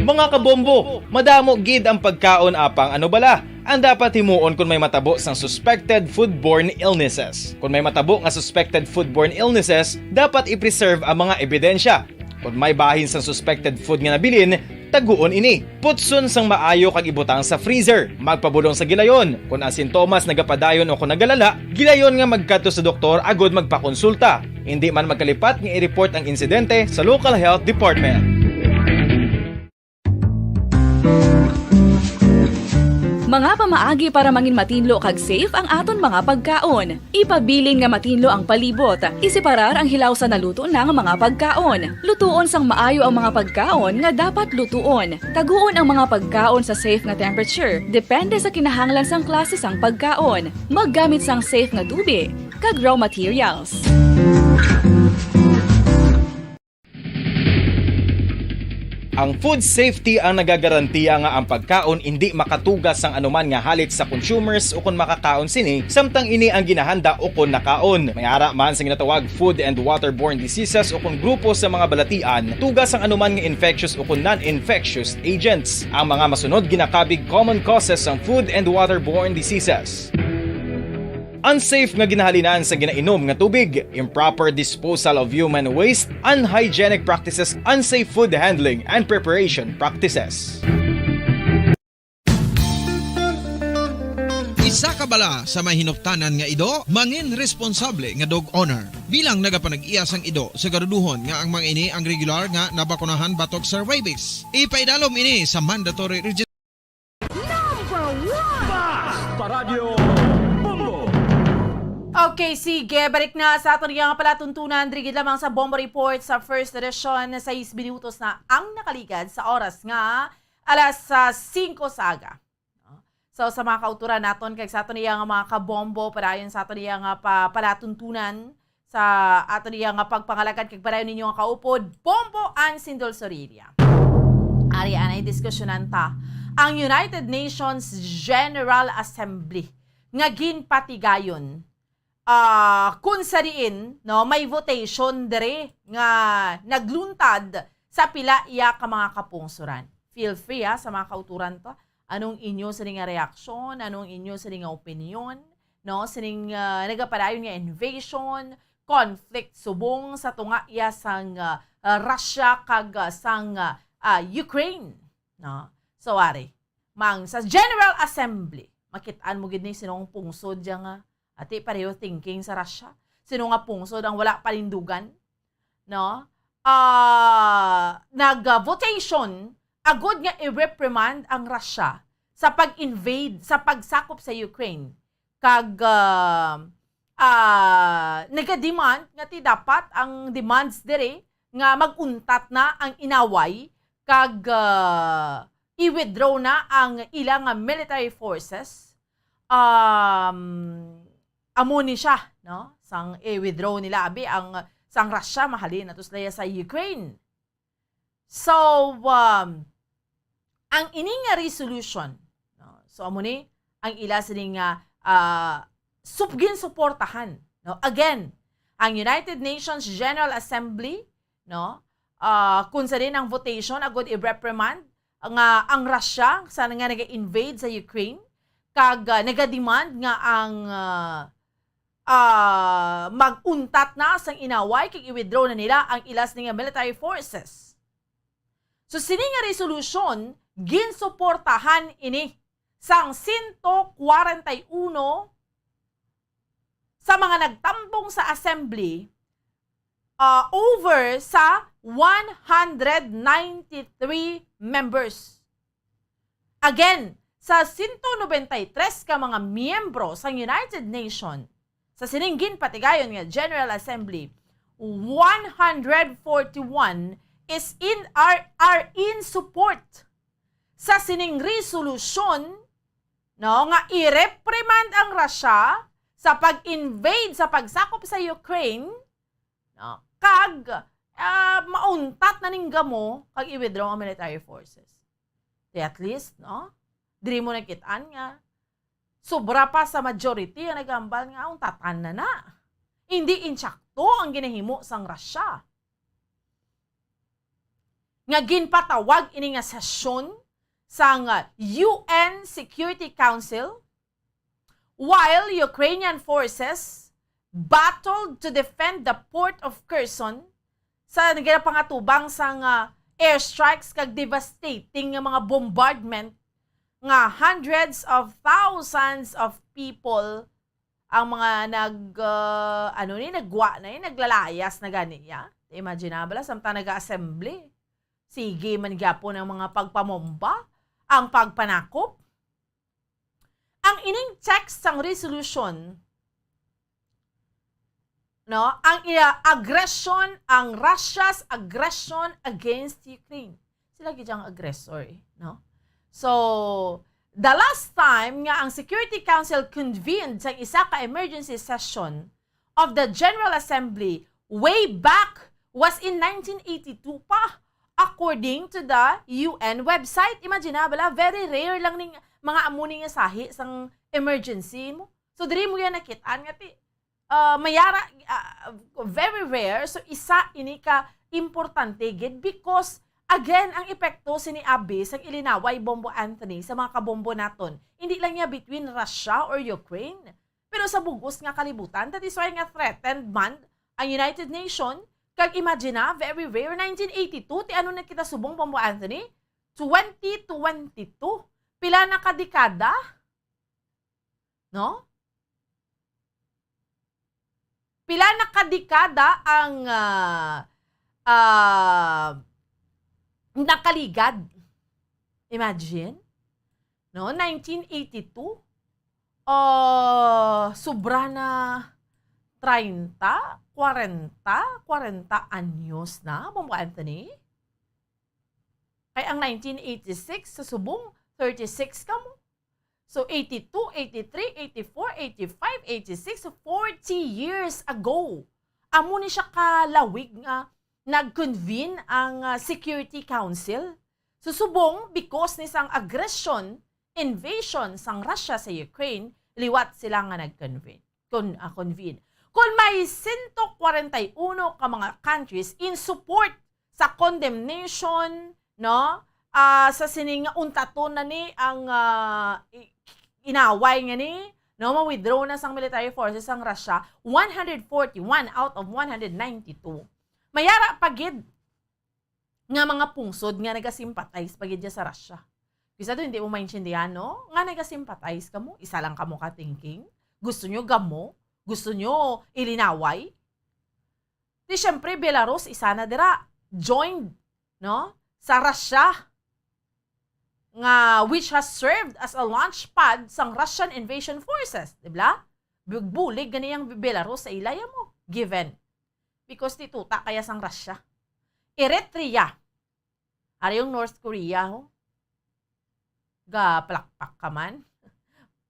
Mga kabombo, madamo gid ang pagkaon, apang ano bala ang dapat himuon kon may matabo sang suspected foodborne illnesses? Kon may matabo nga suspected foodborne illnesses, dapat i-preserve ang mga ebidensya. Kon may bahin sang suspected food nga nabilin, taguon ini. Putson sang maayo kag ibutang sa freezer. Magpabudong sa gilayon. Kon ang sintomas nagapadayon o kon nagalala, gilayon nga magkadto sa doktor agud magpakonsulta. Indi man magkalipat nga i-report ang insidente sa local health department. Mga pamaagi para mangin matinlo kag safe ang aton mga pagkaon. Ipabilin nga matinlo ang palibot. Iseparar ang hilaw sa naluto na nga mga pagkaon. Lutuon sang maayo ang mga pagkaon nga dapat lutuon. Taguon ang mga pagkaon sa safe nga temperature, depende sa kinahanglan sang klase sang pagkaon. Maggamit sang safe nga tubi kag raw materials. Ang food safety ang nagagarantiya nga ang pagkaon indi makatuga sang anuman nga halit sa consumers ukon makakaon sini, samtang ini ang ginahanda ukon nakaon. May ara man sa ginatawag food and waterborne diseases ukon grupo sa mga balatian, tuga sang anuman nga infectious ukon non-infectious agents. Ang mga masunod ginakabig common causes sang food and waterborne diseases. Unsafe nga ginahalinan sa ginainom nga tubig, improper disposal of human waste, unhygienic practices, unsafe food handling and preparation practices. Isa ka bala sa may hinuptanan nga ido, mangin responsable nga dog owner. Bilang nagapanag-iya sang ido, siguraduhon nga ang mga ini ang regular nga nabakunahan batok sa rabies. Ipaidalom ini sa mandatory registration. Number one! Basta Radyo Bombo! Okay, sige. Balik na sa aton nga palatuntunan. Diri gid lamang sa Bombo Report sa first edition, sais minutos na ang nakaligad sa oras nga alas, ah, singko sa aga. So, sa mga kauturan naton kag sa aton iya nga mga kabombo, padayon sa aton iya nga pa-, palatuntunan, sa aton iya nga pagpangalagad kag padayon ninyo nga kaupod, Bombo and Sindol Sorilla. Ari anay diskusyonan ta ang United Nations General Assembly nga ginpatigayon, ah, kun sa diin, no, may votation diri nga nagluntad sa pila iya ka mga kapungsoran. Feel free, ah, sa mga kauturan to. Anong inyo sini nga reaksyon? Anong inyo sini nga opinyon? No, sining, ah, nagapadayon nga invasion, conflict subong sa tunga iya sang, ah, ah, Russia kag, ah, sang, ah, ah, Ukraine. No? So, ari, mang sa General Assembly, makit-an mo gid ni sino ang pungsod diya nga, ati, pareho thinking sa Russia. Sino nga pungsod ang wala panindugan? No? ah, nag-votation agod nga i-reprimand ang Russia sa pag-invade, sa pagsakop sa Ukraine. Kag, ah, ah, nagademand nga ti dapat ang demands diri nga mag-untat na ang inaway kag, ah, i-withdraw na ang ila nga military forces. Um, amo ni siya, no? Sang i-withdraw nila, abi, ang, sang Russia, mahalin nato sila sa Ukraine. So, um, ang ini nga resolution, no? So, amo ni ang ila sini nga, ah, sup-, ginsuportahan, no? Again, ang United Nations General Assembly, no? Ah, kung sa din ang votation, agud i-reprimand nga ang Russia sa nga nag-invade sa Ukraine, kag, ah, nagademand nga ang, ah, ah, mag-untat na sang inaway kag i-withdraw na nila ang ila sini nga military forces. So, sini nga resolution, ginsuportahan ini sang sento kwarenta y uno sa mga nagtambong sa assembly, ah, over sa one hundred ninety-three members. Again, sa sento nobenta y tres ka mga miyembro sang United Nation, sa sining ginpatigayon nga General Assembly, one hundred forty-one is in, are, are in support sa sining resolusyon, no, nga i-reprimand ang Russia sa pag-invade, sa pagsakop sa Ukraine, no, kag, ah, mauntat na ning gamo kag i-withdraw ang military forces. Di at least, no, diri mo nakit-an nga sobra pa sa majority ang nagambal nga untatan na na. Hindi insakto ang ginahimo sang Russia. Nga ginpatawag ini nga sesyon sang U N Security Council while Ukrainian forces battled to defend the port of Kherson sa nagpangatubang sang airstrikes kag devastating nga mga bombardment nga hundreds of thousands of people ang mga nag, ah, ano ni, nagwa na, eh, naglalayas na gani, ya. Imagine na bala, samtang nag-assembly. Sige man gyapon ang mga pagpamomba, ang pagpanakop. Ang ining text sang resolution, no, ang iya aggression, ang Russia's aggression against Ukraine. Sila gid ang aggressor, eh, no? So, the last time nga ang Security Council convened sa isa ka emergency session of the General Assembly way back was in nineteen eighty-two pa, according to the U N website. Imagine na, bala, very rare lang ning mga amo ni nga sahi sang emergency mo. So, diri mo yan nakit-an nga ti, ah, mayara, ah, very rare. So, isa ini ka importante gid because, again, ang epekto sini abi sang ilinaway Bombo Anthony sa mga kabombo naton, hindi lang niya between Russia or Ukraine, pero sa bug-os nga kalibutan. That is why nga threatened man ang United Nation. Kag imagine na, very rare, nineteen eighty-two, ti ano na kita subong, Bombo Anthony? Twenty twenty-two. Pila na ka dekada? No? Pila na ka dekada ang, ah, ah, nakaligad? Imagine, no? Nineteen eighty-two, ah, sobra na treinta, kwarenta, kwarenta anyos na, Bombo Anthony. Kay ang nineteen eighty-six, sa subong, thirty-six kamo. So, eighty-two, eighty-three, eighty-four, eighty-five, eighty-six, forty years ago. Amo ni siya kalawig nga nag-convene ang, ah, Security Council. So, subong, because ni sang aggression, invasion sang Russia sa Ukraine, liwat sila nga nag-convene. Kon, ah, convene. Kon may sento kwarenta y uno ka mga countries in support sa condemnation, no? Ah, sa sining untaton na ni ang, ah, i-, inaway nga ni, no? Ma-withdraw na sang military forces ang Russia, one hundred forty-one out of one hundred ninety-two. Mayara pa gid nga mga pungsod nga nagasimpatize pa gid dya sa Russia. Kisa doon, hindi mo maintindihan, no? Nga nagasimpatize kamo? Isa lang kamo ka thinking? Gusto nyo gamo? Gusto nyo ilinaway? Di syempre, Belarus, isa na dira. joined, no, sa Russia, nga which has served as a launch pad sang Russian invasion forces, di ba? Bugbulig gani ang Belarus sa ila, ya mo, given. Because ti tuta kaya sang Russia. Eritrea. Ari yung North Korea, ho. Gapalakpak ka man.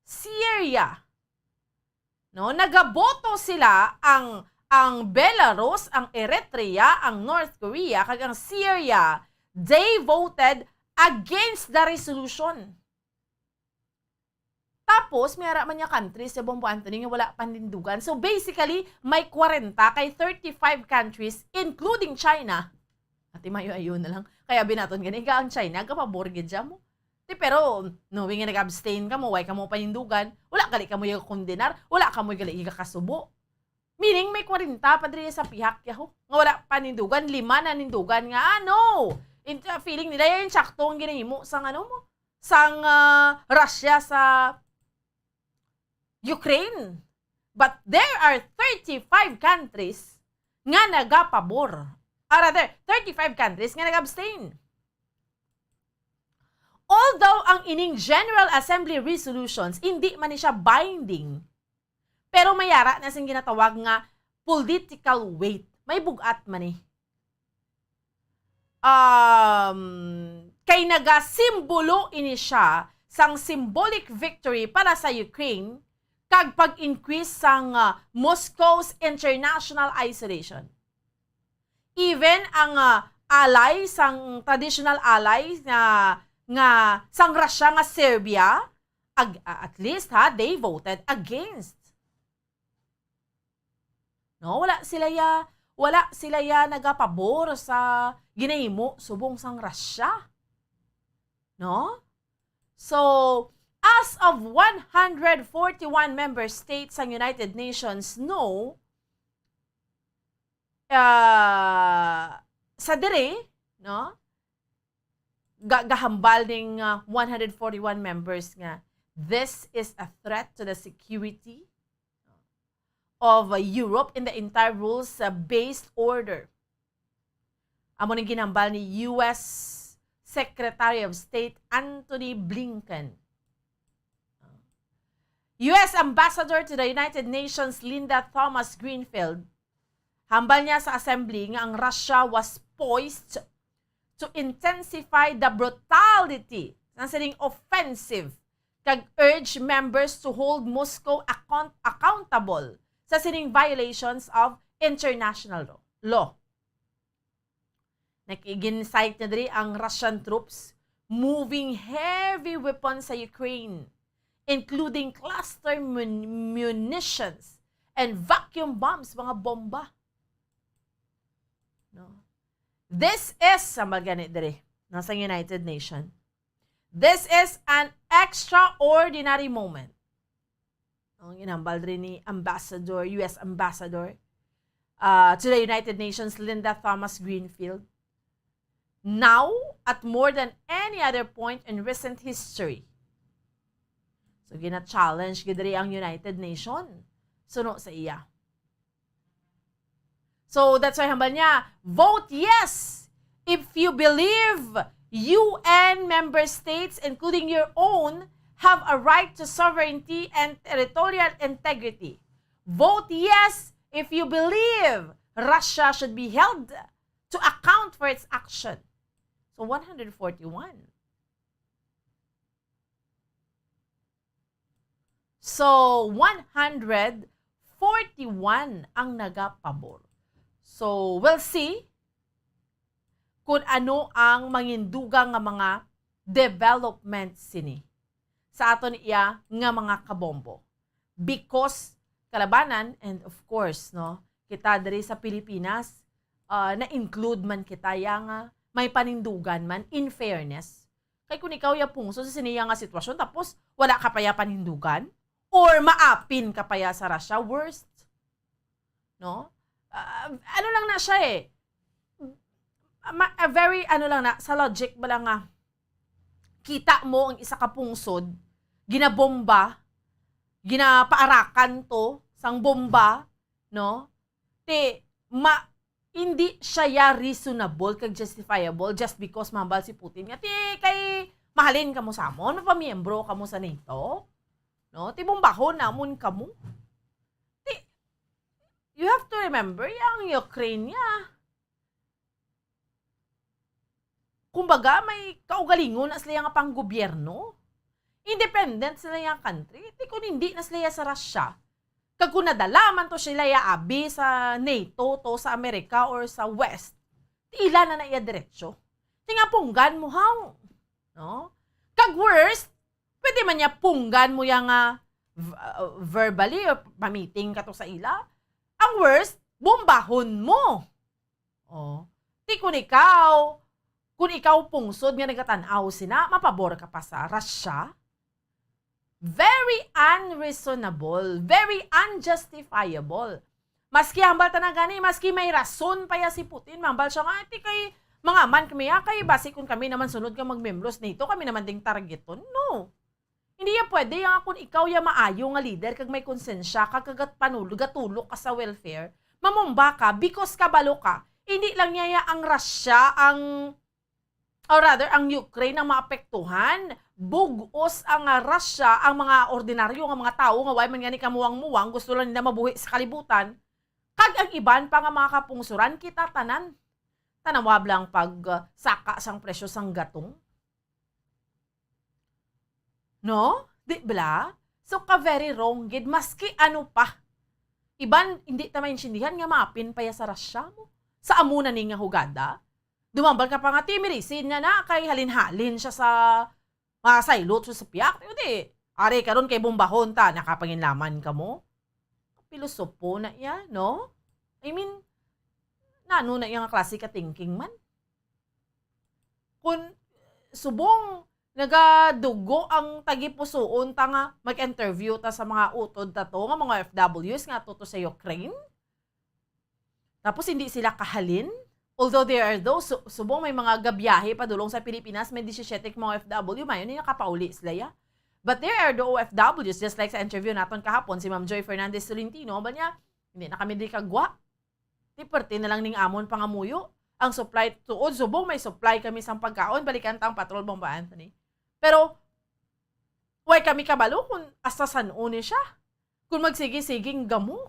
Syria. No, nagaboto sila, ang, ang Belarus, ang Eritrea, ang North Korea, kag ang Syria, they voted against the resolution. Tapos, may ara man nga country sa Bombo Anthony nga wala panindugan. So, basically, may kwarenta kay thirty-five countries, including China. Ati mayo-ayo na lang. Kaya binaton gani ka ang China, kapabor gid siya mo. Ti, pero, knowing nga nag-abstain ka mo, why ka mo panindugan? Wala gali ka mo yung kondenar, wala ka mo gali yung kasubo. Meaning, may kwarenta pa diri sa pihak yaho. Nga wala panindugan, lima nanindugan nga, ah, no! In, feeling nila, yan sakto ang ginahimo sang ano mo, sang, ah, Russia sa Ukraine. But there are thirty-five countries nga nagapabor. Or rather, thirty-five countries nga nag-abstain. Although ang ining General Assembly resolutions, hindi man ni siya binding, pero may ara na sing ginatawag nga political weight. May bugat man ni. Um, kay nagasimbolo ini siya sang symbolic victory para sa Ukraine kag pag-increase sang, ah, Moscow's international isolation. Even ang, ah, ally sang traditional ally nga, nga sang Russia nga Serbia, ag-, at least, ha, they voted against. No, wala sila ya, wala sila ya nagapabor sa ginahimo subong sang Russia. No? So, as of one hundred forty-one member states sang United Nations, no, ah, sa diri, no, ga-, gahambal ning, ah, one hundred forty-one members nga this is a threat to the security of, uh, Europe in the entire rules, uh, based order. Amo ning ginhambal ni U S Secretary of State Antony Blinken. U S Ambassador to the United Nations Linda Thomas Greenfield, hambal niya sa assembly nga ang Russia was poised to intensify the brutality sa sining offensive kag urge members to hold Moscow account-, accountable sa sining violations of international law. Nag-, gin-cite niya diri ang Russian troops moving heavy weapons sa Ukraine, including cluster mun-, munitions and vacuum bombs, mga bomba. No? This is, sa magani diri, no, sa United Nation. This is an extraordinary moment. Ang ginhambal diri ni Ambassador, U S Ambassador, uh, to the United Nations, Linda Thomas Greenfield. Now, at more than any other point in recent history. So, gina-challenge gid diri ang United Nation. Suno sa iya. So, that's why hambal niya, vote yes if you believe U N member states, including your own, have a right to sovereignty and territorial integrity. Vote yes if you believe Russia should be held to account for its action. So, one hundred forty-one. So, one hundred forty-one ang nagapabor. So, we'll see kung ano ang mangindugang nga mga development sini sa aton iya nga mga kabombo. Because kalabanan, and of course, no, kita diri sa Pilipinas, ah, na-include man kita ya nga may panindugan man, in fairness. Kay kung ikaw ya pungsod sa siniya nga sitwasyon, tapos wala ka pa ya panindugan, or maapin ka pa ya sa Russia, worst. No? Ah, ano lang na siya eh. Ma-, a very, ano lang na, sa logic ba lang nga, kita mo ang isa ka pungsod, ginabomba, ginapaarakan to, sang bomba, no? Ti, ma-, hindi siya ya reasonable kag justifiable just because mahambal si Putin nga, "Ti, kay mahalin kamo sa amon, mapamiyembro kamo sa nato, no? Ti bombahon namon kamo." Ti, you have to remember, yang Ukraine ya, kumbaga, may kaugalingon na sila nga panggobyerno. Independent sila nga country. Ti kung hindi na sila sa Russia, kag kung nadala man to sila ya abi sa nato to, sa America or sa West, ti ila na na iya diretsyo. Ti nga punggan mo, haw? No? Kag worst, pwede man niya punggan mo ya nga v-, uh, verbally or pamiting ka to sa ila. Ang worst, bombahon mo. Oh. Ti kung ikaw, kung ikaw pungsod nga nagatan-aw sina, mapabor ka pa sa Russia? Very unreasonable, very unjustifiable. Maski hambal ta na gani, maski may rason pa ya si Putin, mahambal siya nga, "Ti kay mangaman kami, ah, kay basi kung kami naman sunod nga magmembros nato, kami naman ding targeton." No. Hindi ya pwede nga kung ikaw ya maayo nga leader kag may konsensya ka, kag gatpanul-, gatulok ka sa welfare, mamumba ka because kabalo ka, hindi lang niya ya ang Russia ang, or rather, ang Ukraine ang maapektuhan. Bug-os ang, ah, Russia, ang mga ordinaryo nga mga tawo nga way man gani kamuwang-muwang, gusto lang nila mabuhi sa kalibutan. Kag ang iban pa nga mga kapungsuran, kita tanan. Tanawa lang pag, ah, saka sang presyo sang gatong. No? Di bala? So, ka very wrong gid, maski ano pa. Iban, hindi ta maintindihan nga mapin pa ya sa Russia mo. Sa amo na ni nga hugada. Dumambal ka pa nga, "Ti, mirisin niya na, kay halin-halin siya sa mga saylot sa piak." Di, ari karon kay bombahon ta, nakapanginlaman ka mo. Pilosopo na iya, no? I mean, nano na iya nga klase ka thinking man? Kung subong nagadugo ang tagipusoon ta nga mag-interview ta sa mga utod ta to, nga mga O F Ws nga ato to sa Ukraine, tapos hindi sila kahalin, although there are those, su-, subong may mga gabiyahe padulong sa Pilipinas, may disisiete ka mga O F W, mayon ni nakapauli sila ya. But there are the O F Ws, just like sa interview naton kahapon, si Ma'am Joy Fernandez Tolentino, ba niya, hindi na kami di kagwa. Di, parte na lang ning amon pangamuyo. Ang supply, tuod, subong may supply kami sang pagkaon, balikan ta ang patrol bomba, Anthony. Pero, way kami kabalo kung hasta san-o ni siya. Kung magsigi-siging gamo.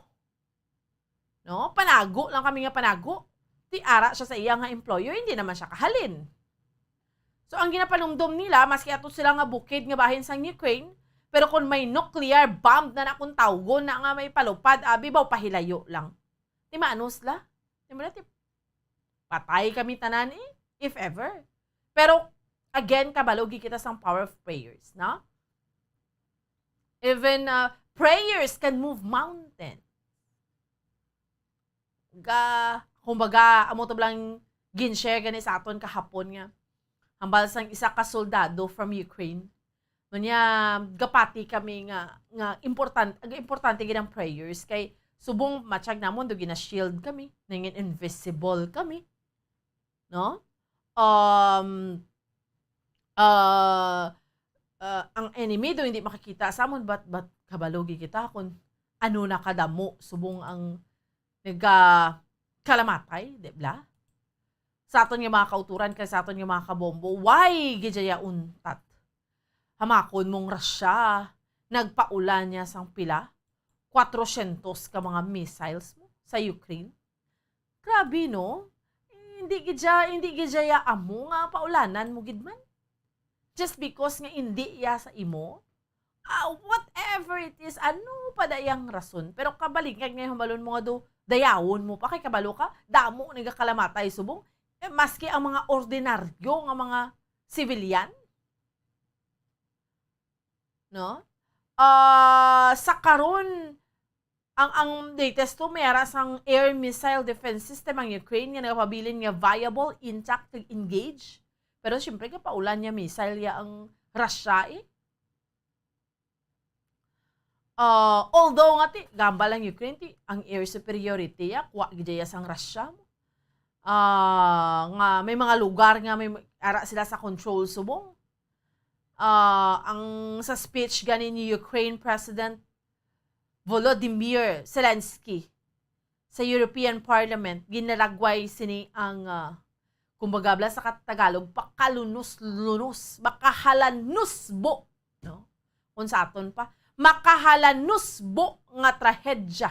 No? Panago lang kami nga panago. Ti ara siya sa iya nga employer, hindi naman siya kahalin. So, ang ginapanumdom nila, maski ato sila nga bukid nga bahin sang Ukraine, pero kung may nuclear bomb na na kung tawgon na nga may palupad, abi baw pahilayo lang. Ti maano sila? Ti mala, ti patay kami tanan eh, if ever. Pero, again, kabalo gid kita sang power of prayers, no? Even, uh, prayers can move mountains. Ga, kumbaga, amo to lang gin-share gani sa aton kahapon nga hambal sang isa ka soldado from Ukraine. Unya, gapati kami nga, nga important, nga importante gid ang prayers kay subong matyag namon do gina-shield kami, nangin invisible kami, no? Um, uh, uh, ang enemy do hindi makakita sa amon, but, but kabalo gid kita kung ano na kadamo subong ang naga-, kalamatay, di ba? Sa aton nga mga kauturan kag sa aton nga mga kabombo, why gid ya untat? Hamakon mong Russia, nagpaula niya sang pila? Kwatrosyentos ka mga missiles mo sa Ukraine? Grabe, no? Hindi gid ya, hindi gid ya amo nga paulanan mo gid man. Just because nga hindi ya sa imo, ah, whatever it is, ano pa dayang rason. Pero kabaligyan nga hambalon mo nga do, dayawon mo pa, kay kabalo ka, damo nagakalamatay subong. Eh, maski ang mga ordinaryo nga mga civilian, no? Ah, sa karon, ang, ang latest to, may ara sang air missile defense system ang Ukraine nga nagapabilin nga viable, intact, kag engage. Pero siyempre, kapaulan niya missile ya ang Russia, eh. Ah, although nga ti, gambal ang Ukraine, ti, ang air superiority ya, kuha gid ya sang Russia. Ah, nga may mga lugar nga may ara sila sa control subong. Ah, ang sa speech gani ni Ukraine President Volodymyr Zelensky sa European Parliament, ginalagway sini ang, ah, kumbaga, bala sa kat-, Tagalog, pakalunos-lunos, makahalanusbo, no? Kung sa aton pa, makahalanusbo nga trahedya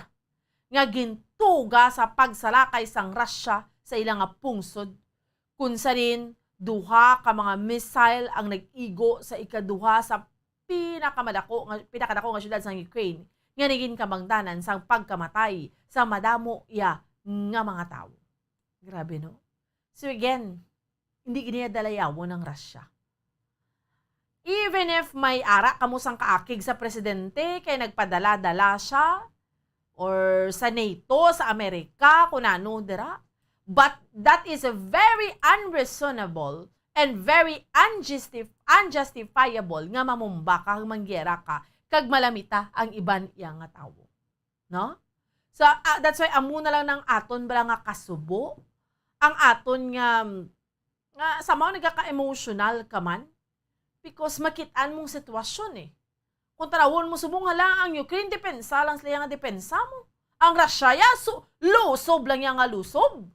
nga gintuga sa pagsalakay sang Russia sa ila nga pungsod, kun sa din duha ka mga missile ang nag-igo sa ikaduha sa pinakamadako nga, pinakadako nga syudad sang Ukraine, nga naging kabangdanan sang pagkamatay sa madamo iya nga mga tawo. Grabe, no? So again, hindi gid niya dalayawon ang Russia. Even if may ara kamo sang kaakig sa presidente kay nagpadala-dala siya, or sa NATO, sa Amerika, kung ano dira. But that is a very unreasonable and very unjustif-, unjustifiable nga mamumba ka, manggera ka, kag malamita ang iban iya nga tawo. No? So, ah, that's why amo na lang nang aton bala nga kasubo, ang aton nga, nga somehow nagaka-emotional ka man, because makit-an mong sitwasyon eh. Kung tanawon mo subong, hala, ang Ukraine, depensa lang sila nga depensa mo. Ang Russia, ya, su-, lusob lang ya nga lusob.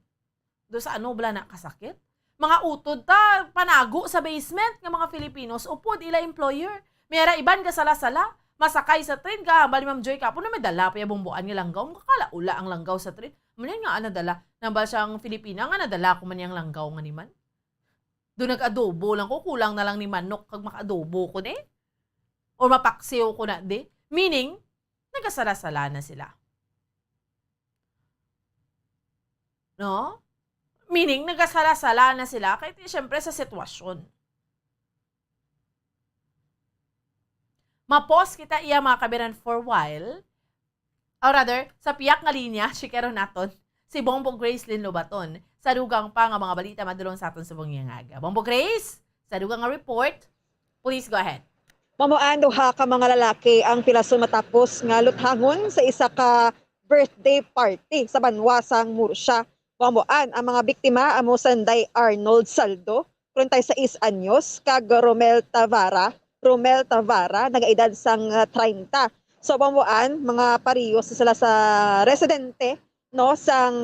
Do sa ano bala na kasakit? Mga utod ta, panago sa basement nga mga Filipinos, upod ila employer. May ara iban ka sala-sala, masakay sa train ka, hambal ni Ma'am Joy kapon na may dala pa ya bumbuan nga langgaw, makakalaula ang langgaw sa train. Muna nga, ah, nadala, nambal siyang Filipina nga nadala ko man yang langgaw nga ni man. Do nag-adobo lang ko, kulang na lang ni manok kag maka-adobo ko ni. Or mapaksiw ko na di. Meaning, nagasala-sala na sila. No? Meaning, nagasala-sala na sila kay ti-, siyempre sa sitwasyon. Ma-pause kita iya, mga kabiran, for a while. Or rather, sa piyak nga linya, shikero naton si Bombo Grace Lin Lobaton sa dugang pa nga mga balita madulong sa aton subong nga aga. Bombo Grace, sa dugang nga report, please go ahead. Mamuan, duha ka mga lalaki ang pilason matapos nga luthangon sa isa ka birthday party sa banwa sang Murcia. Mamuan, ang mga biktima amo sanday Arnold Saldo, treinta y seis anyos, kag Romel Tavara, Romel Tavara, nagaedad sang, ah, treinta. So, mamuan, mga parehas sila sa residente, no, sang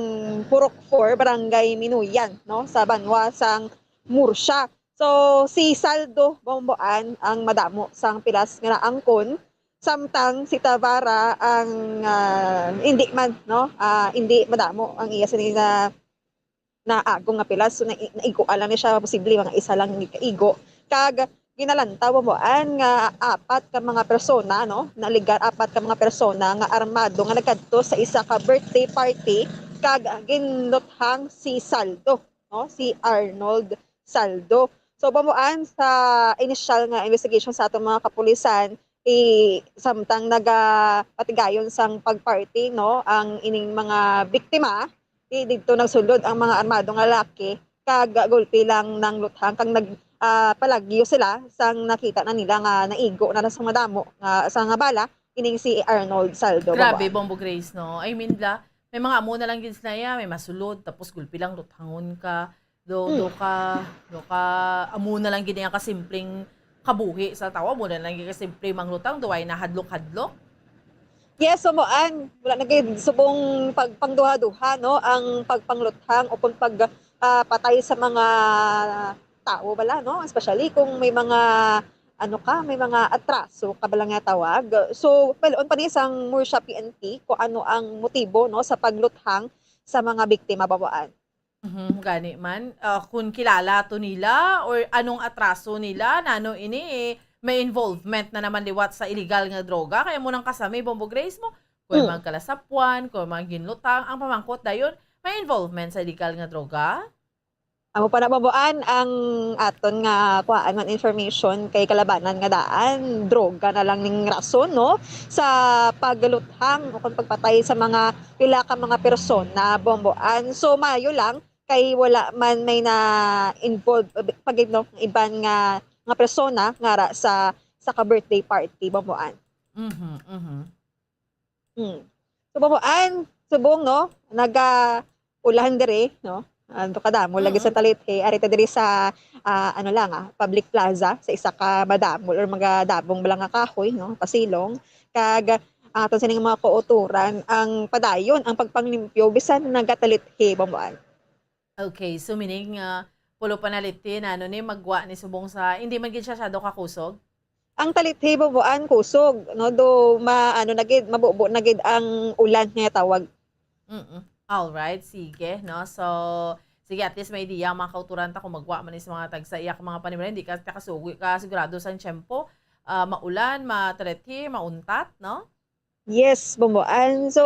Purok four, Barangay Minuyan, no, sa banwa sang Murcia. So, si Saldo Bomboan ang madamo sang pilas nga naangkon, samtang si Tavara ang, ah, hindi man, no, ah, hindi madamo ang iya sini na naagong nga pilas. So, nai-, naiguan lang ni siya, posible mga isa lang ni kaigo. Kag ginalantaw, Bomboan, nga apat ka mga persona, no, naligar apat ka mga persona nga armado nga nagkadto sa isa ka birthday party kag ginluthang si Saldo, no, si Arnold Saldo. So, Bomboan, sa inisyal nga investigation sa atong mga kapulisan, i-, samtang nagapatigayon sang pag-party, no, ang ining mga biktima, i-, didto nagsulod ang mga armado nga lalaki, kag gulpi lang nangluthang, kag nag-, ah, palagyo sila sang nakita na nila nga naigo na sa madamo nga, sa nga bala, ining si Arnold Saldo. Grabe, Bomboan. Bombo Grace, no? I mean, la, may mga amo na lang gid sila, ya, may masulod, tapos gulpi lang luthangon ka. Do, do Hmm. ka, do ka, amo na lang gid nga kasimpleng kabuhi sa tawo, amo na lang gid kasimple manglutang, do ay nahadlok-hadlok. Yes, so, Bomboan, wala na gid subong pagpangduha-duha, no? Ang pagpangluthang o kung pag, ah, patay sa mga tawo bala, no? Especially kung may mga, ano ka, may mga atraso ka bala nga tawag. So, pailoon pa ni sang Murcia P N P kung ano ang motibo, no, sa pagluthang sa mga biktima, Bomboan. Mhm, gani man. Ah, kung kilala to nila or anong atraso nila, nano ini, eh, may involvement na naman liwat sa illegal nga droga, kaya mo nang kasami, Bombo Grace mo, kung Hmm. mga kalasapuan, kung mga ginlutang, ang pamangkot dayon, may involvement sa illegal nga droga? Amo pa na, Bomboan, ang aton nga kuhaan man information kay kalabanan nga daan, droga na lang ning rason, no, sa pagluthang o kung pagpatay sa mga pila ka mga persona, Bomboan. So, maayo lang kay wala man may na-involve, pag, no, iban nga, nga persona nga ra sa, sa ka-birthday party, Bomboan. Mhm, mhm. Hmm. So, Bomboan, subong, no, naga-ulan diri, no? Ano kadamo lagi sa Mm. Talit, eh. Ari ta diri sa, ah, ano lang, ah, public plaza, sa isa ka madamo or magadabong bala nga kahoy, no? Pasilong. Kag, ang aton sining mga kauturan ang padayon ang pagpanglimpyo bisan nagatalit-hi, Bomboan. Okay, so meaning, ah, pulo pa na litin, ano ni, magwa ni subong sa, hindi man gid siya sado kakusog? Ang talit-hi, Bomboan, kusog, no? Do, ma, ano na gid, mabubo na gid ang ulan nga tawag. Mm-mm. All right, sige, no? So, sige, at least may idea ang mga kauturan ta kung magwa man ni sa mga tagsa iya ka mga panimalay, hindi ka, ka kasugi-, ka sigurado sa tiyempo. Ah, maulan, matalit-hi, mauntat, no? Yes, Bomboan. So,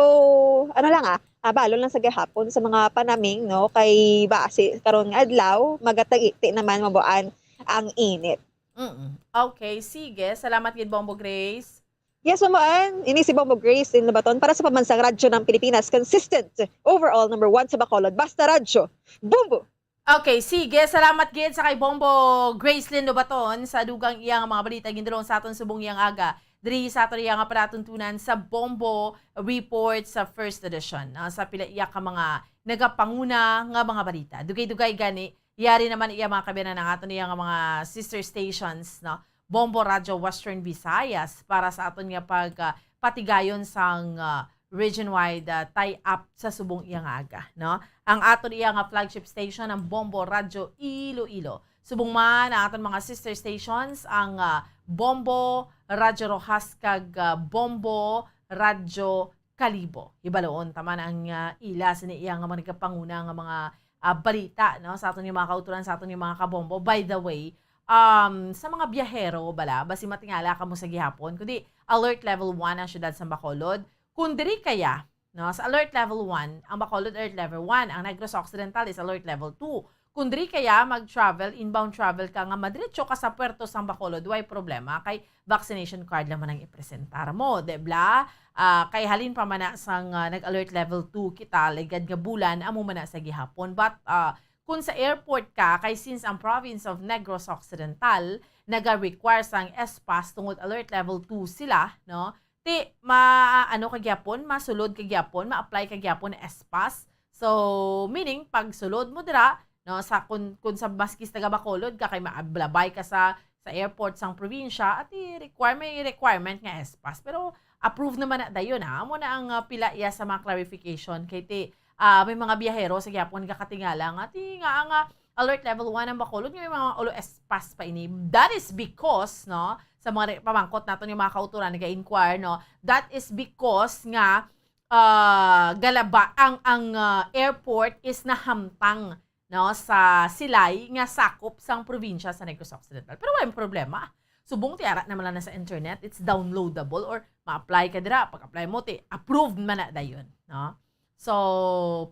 ano lang, ah, ah, balon lang sa gihapon sa mga panaming, no? Kay basi karon nga adlaw, magatagiti naman, Bomboan, ang init. Mm. Okay, sige. Salamat gid, Bombo Grace. Yes, Bomboan. Ini si Bombo Grace Lynn Lobaton para sa Pambansang Radyo ng Pilipinas. Consistent. Overall, number one sa Bacolod. Basta Radyo. Bombo! Okay, sige. Salamat gid sa kay Bombo Grace Lynn Lobaton sa dugang iya nga mga balita gindulong sa aton subong iyang aga. Diri sa aton iya nga palatuntunan sa Bombo Report sa first edition, ah, sa pila iya ka mga nagapanguna nga mga balita. Dugay-dugay gani, yari naman iya mga kabiyanan ang aton iya nga mga sister stations, no? Bombo Radyo Western Visayas para sa aton nga pag, ah, patigayon sang, ah, region-wide, ah, tie-up sa subong iya nga aga, no? Ang aton iya nga flagship station ang Bombo Radyo Iloilo. Subong man ang aton mga sister stations ang, ah, Bombo Radyo Roxas kag, ah, Bombo Radyo Kalibo. Hibaloon ta man ang, ah, ila sini iya nga mga nagapanguna nga mga, ah, balita, no, sa aton nga mga kauturan, sa aton nga mga kabombo. By the way, um, sa mga biyahero bala, basi matingala kamo sa gihapon, kundi alert level one ang siyudad sa Bacolod. Kung diri kaya, no, sa alert level one, ang Bacolod alert level one, ang Negros Occidental is alert level two. Kung diri kaya mag-travel, inbound travel ka nga madiretso ka sa Puerto sang Bacolod, way problema kay vaccination card lang man ang ipresentar mo, di bla? Ah, kay halin pa man na sang, ah, nag-alert level two kita, ligad nga bulan, amo man na sa gihapon. But, ah, kung sa airport ka, kay since ang province of Negros Occidental naga-require sang S-Pass tungod alert level two sila, no? Ti, ma-, ano ka gyapon, masulod ka gyapon, ma-apply ka gyapon S-Pass. So, meaning, pag sulod mo dira, no, sa, kun, kun sa maski sa taga Bacolod ka, kay maablabay ka sa, sa airport sang probinsya, at i-require, may requirement nga S-Pass. Pero approve naman na dayon, ha? Amo na ang, ah, pila iya sa mga clarification. Kay ti, ah, may mga biyahero sa gyapon nagakatingala nga, ti nga ang, ah, alert level one ang Bacolod, nga may mga ulo S-Pass pa ini. That is because, no, sa mga re-, pamangkot naton nga mga kauturan, nag-inquire, no, that is because nga, ah, galaba, ang, ang, ah, airport is nahamtang, no, sa Silay nga sakop sang probinsya sa Negros Occidental. Pero walang problema. Subong ti ara naman lang na sa internet, it's downloadable or ma-apply ka dira, pag-apply mo, ti approved man na dayon, no? So,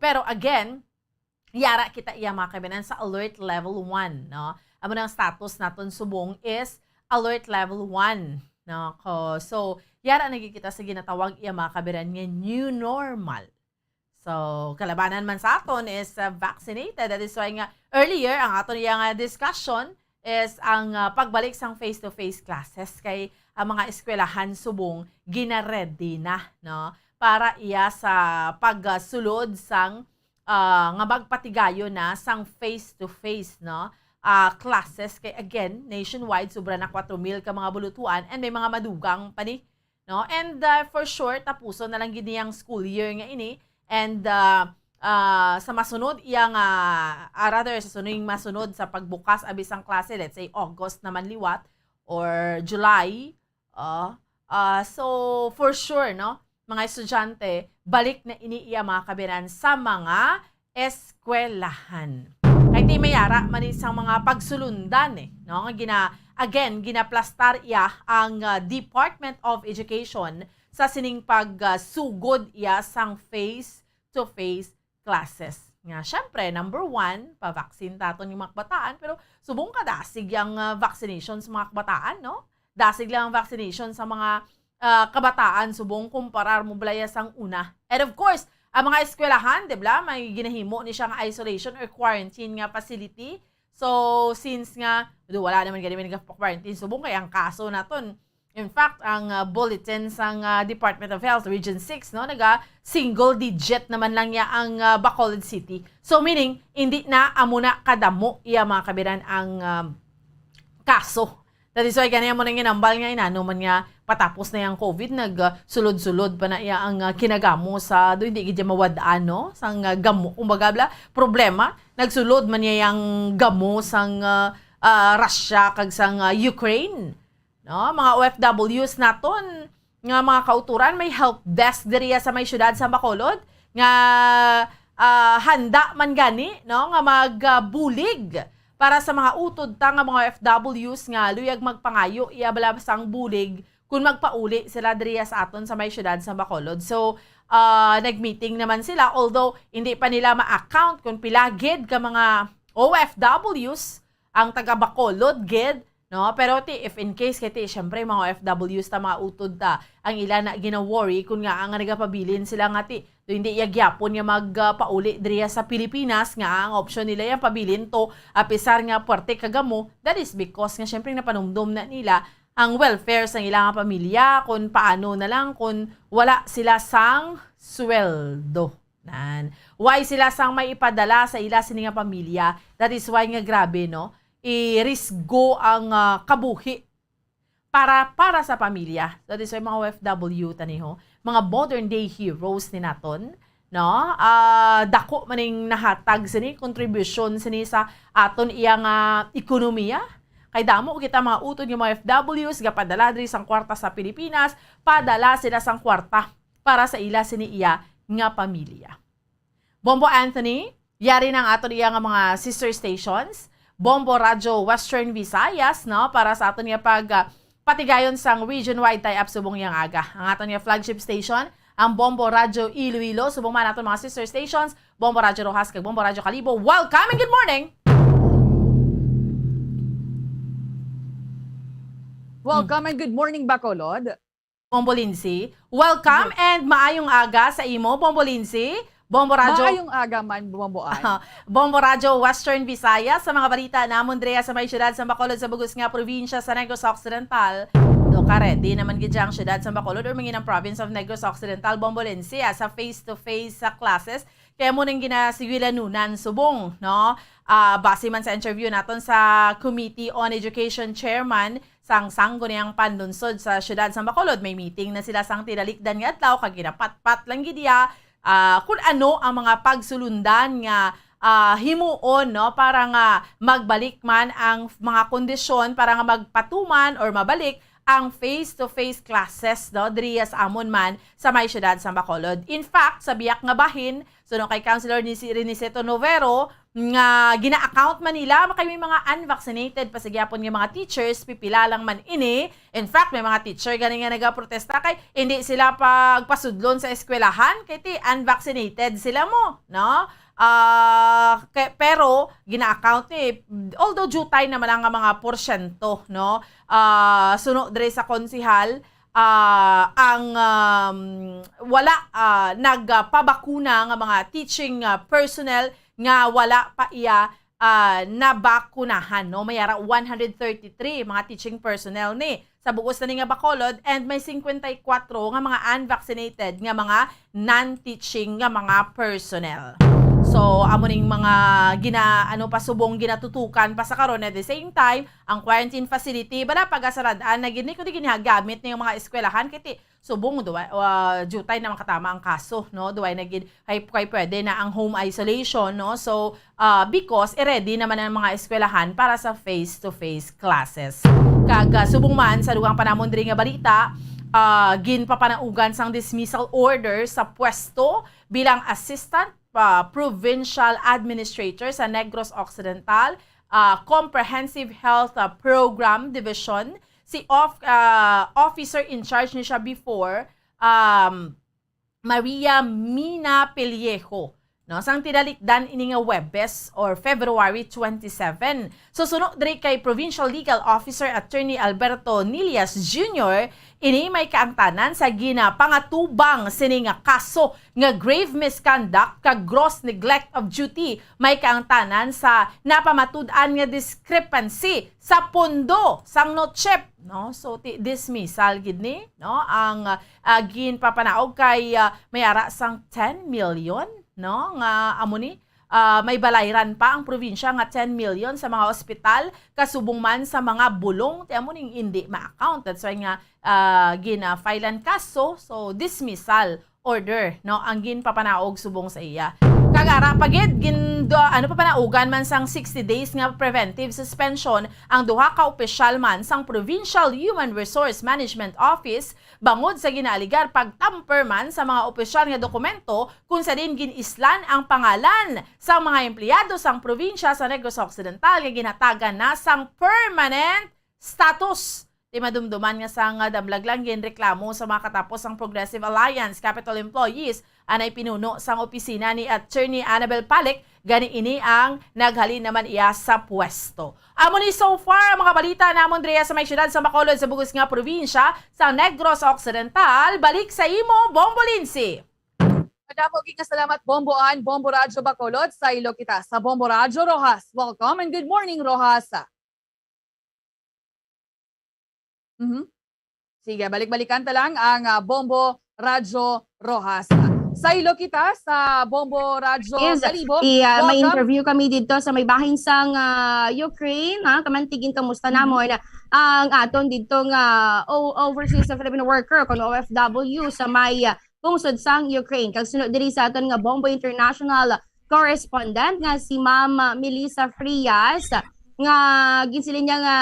pero again, yara kita iya mga kabiyanan sa alert level one, no? Amo nang status naton subong is alert level one, no? Ko, so, yara na gid kita sa ginatawag iya mga kabiyanan nga new normal. So, kalabanan man sa aton is, uh, vaccinated. That is why nga earlier ang aton iya nga discussion is ang, uh, pagbalik sang face-to-face classes kay ang mga eskwelahan subong gina-ready na, no? Para iya sa pagsulod sang, ah, nga magpatigayon na sang face-to-face, no? Ah, classes kay again, nationwide sobra na kwatro mil ka mga bulutuan and may mga madugang pa ni, no? And, ah, for sure, tapuson na lang gid niyang school year nga ini. And, ah, ah, sa masunod iya nga, ah, rather sa suning masunod sa pagbukas abi sang klase, let's say August naman liwat or July, ah, ah, so for sure, no, mga estudyante, balik na ini iya mga kabiyanan sa mga eskwelahan. Kay ti may ara man ni sang mga pagsulundan, eh, no? Nga gina-, again, ginaplastar iya ang, ah, Department of Education sa sining pag, ah, sugod iya sang face-to-face classes. Nga, syempre, number one, pa-vaccine ta aton nga mga kabataan, pero subong kadasig ang, ah, vaccination sa mga kabataan, no? Dasig lang ang vaccination sa mga, ah, kabataan subong kumparar mo bala ya sang una. And of course, ang mga eskwelahan, di bala, may ginahimo ni siya nga isolation or quarantine nga facility. So, since nga, do, wala naman gani may nagpa-quarantine subong kay ang kaso naton. In fact, ang, ah, bulletin sang, ah, Department of Health, Region six, no, naga single digit naman lang niya ang, ah, Bacolod City. So, meaning, hindi na amo na kadamo iya mga kabiyanan ang, um, kaso. That is why gani amo nang ginambal nga inano man nga patapos na yang covid, nag, ah, sulod-sulod pa na iya ang, ah, kinagamo sa, do, hindi gid siya mawad-an, no? Sang, ah, gamo, kumbaga, bla, problema, nagsulod man niya yang gamo sang, ah, ah, Russia kag sang, ah, Ukraine, no? Mga O F Ws naton nga mga kauturan, may help desk diriya sa may siyudad sa Bacolod nga, ah, handa man gani, no, nga magbulig para sa mga utod ta nga mga O F Ws nga luyag magpangayo iya bala sang bulig kung magpauli sila diriya sa aton sa may siyudad sa Bacolod. So, ah, nag-meeting naman sila, although hindi pa nila ma-account kung pila gid ka mga O F Ws ang taga Bacolod gid, no? Pero ti, if in case kay ti, syempre, mga O F Ws ta, mga utod ta, ang ila na gina-worry kung nga ang nagapabilin sila nga ti, do, hindi iya gyapon nga magpauli diriya sa Pilipinas, nga ang option nila yang pabilin to, apisar nga puwerte kagamo, that is because nga syempre napanumdom na nila ang welfare sa ilang pamilya, kung paano na lang kung wala sila sang sweldo. Nan. Why sila sang may ipadala sa ila sini nga pamilya? That is why nga grabe, no? Irisgo ang, ah, kabuhi para, para sa pamilya. That is why mga O F W taniho, mga modern day heroes ni naton, no? Ah, dako man ning nahatag sini, contribution sini sa aton iya nga ekonomiya. Kay damo kita mga utod nga mga O F Ws gapadala diri sang kwarta sa Pilipinas, padala sila sang kwarta para sa ila sini iya nga pamilya. Bombo Anthony, yari na ang aton iya nga mga sister stations. Bombo Radyo Western Visayas, no, para sa aton nga pag, ah, patigayon sang region-wide tie-up subong yang aga. Ang aton nga flagship station, ang Bombo Radyo Iloilo, subong man aton mga sister stations, Bombo Radyo Roxas kag Bombo Radyo Kalibo. Welcome and good morning! Welcome and good morning, Bacolod. Bombo Lindsay. Welcome and maayong aga sa imo, Bombo Lindsay. Bombo Radyo. Maayong aga man, Bombo Ann. Bombo Radyo Western Visayas, sa mga balita namon diri sa may siyudad sa Bacolod, sa bug-os nga probinsya sa Negros Occidental. Do ka ready naman gid ang siyudad sa Bacolod or mangin ang province of Negros Occidental, Bombo Lindsay, ah, sa face-to-face sa classes. Kaya mo nang ginasigilanunan subong, no? Ah, base man sa interview naton sa Committee on Education Chairman, sang Sangguniang Panlunsod sa siyudad sang Bacolod, may meeting na sila sang tinalikdan nga adlaw kag ginapatpat lang gid iya, ah, kun ano ang mga pagsulundan nga, ah, himuon, no, para nga magbalik man ang mga kondisyon para nga magpatuman or mabalik ang face-to-face classes, no, diri sa amon man sa may siyudad sang Bacolod. In fact, sa biyak nga bahin, suno kay Councilor Nisi-, Riniceto Novero, nga gina-account man nila kay may mga unvaccinated pa sa gyapon nga mga teachers, pipila lang man ini. In fact, may mga teacher gani nga nagaprotesta kay hindi sila pagpasudlon sa eskwelahan kay ti unvaccinated sila mo, no? Ah, kay, pero gina-account ni, although jutay naman ang mga porsyento, no? Ah, suno diri sa konsihal, ah, ang, um, wala, ah, nagpabakuna nga mga teaching, ah, personnel nga wala pa iya, ah, nabakunahan, no? May ara one hundred thirty-three mga teaching personnel ni sa bug-os na ni nga Bacolod, and may cincuenta y cuatro nga mga unvaccinated nga mga non-teaching nga mga personnel. So, amo ning mga gina-, ano pa, subong ginatutukan pa sa karon. At the same time, ang quarantine facility, bala, pagasarad-an na gid ni, kundi ginagamit ni mga eskwelahan, kay ti, subong, duwa, ah, jutay na makatama ang kaso, no? Duway na gid, kay, kay pwede na ang home isolation, no? So, ah, because i-ready naman ang mga eskwelahan para sa face-to-face classes. Kag, ah, subong man, sa dugang pa namon diri nga balita, ah, ginpapanaugan sang dismissal order sa pwesto bilang assistant, ah, provincial administrator sa Negros Occidental, ah, Comprehensive Health, ah, Program Division, si of-, ah, officer in charge ni siya before, um, Maria Mina Pellejo, no, sang tinalikdan ini nga Huwebes or February twenty-seven. Susuno diri kay Provincial Legal Officer Attorney Alberto Nilias Junior, ini may kaangtanan sa ginapangatubang sini nga kaso nga grave misconduct kag gross neglect of duty, may kaangtanan sa napamatud-an nga discrepancy sa pondo sang NOCHEP, no? So, ti-, dismissal gid ni, no? Ang, ah, ginpapanaog kay, ah, may ara sang ten million, no? Nga amo ni ah, may balayran pa ang probinsya nga ten million sa mga ospital, kasubong man sa mga bulong, ti amo ning indi ma-account. That's why nga, ah, gina-filean kaso, so dismissal order, no, ang ginpapanaog subong sa iya. Kag ara pa gid, gin-, do-, ano, papanaugan man sang sixty days nga preventive suspension ang duha ka opisyal man sang Provincial Human Resource Management Office bangod sa ginaaligar pagtamper man sa mga opisyal nga dokumento, kung sa diin gin-islan ang pangalan sang mga empleyado sang probinsya sa Negros Occidental nga ginhatagan na sang permanent status. Ti madumduman nga sang, ah, damlag lang ginreklamo sa mga katapos sang Progressive Alliance Capitol employees, anay pinuno sang opisina ni Attorney Annabel Palik, gani ini ang naghalin naman iya sa pwesto. Amo ni so far ang mga balita namon diri sa may siyudad sa Bacolod sa bug-os nga probinsya sa Negros Occidental. Balik sa imo, Bombo Lindsay. Madamo gid nga salamat, Bombo Ann, Bombo Radyo Bacolod. Saylo kita sa Bombo Radyo Roxas. Welcome and good morning, Roxas. Mhm. Sige, balik-balikan ta lang ang, ah, Bombo Radyo Roxas. Saylo kita sa Bombo Radyo Yes, Kalibo. i-, ah, may Welcome. interview kami dito sa may bahin sang, ah, Ukraine, ha? Kamantigin, kamusta Mhm. namon ang aton dito nga o-, overseas Filipino worker, kuno O F W, sa may, ah, pungsod sang Ukraine. Kag suno diri sa aton nga Bombo International correspondent nga si Ma'am Melissa Frias, nga ginsiling niya nga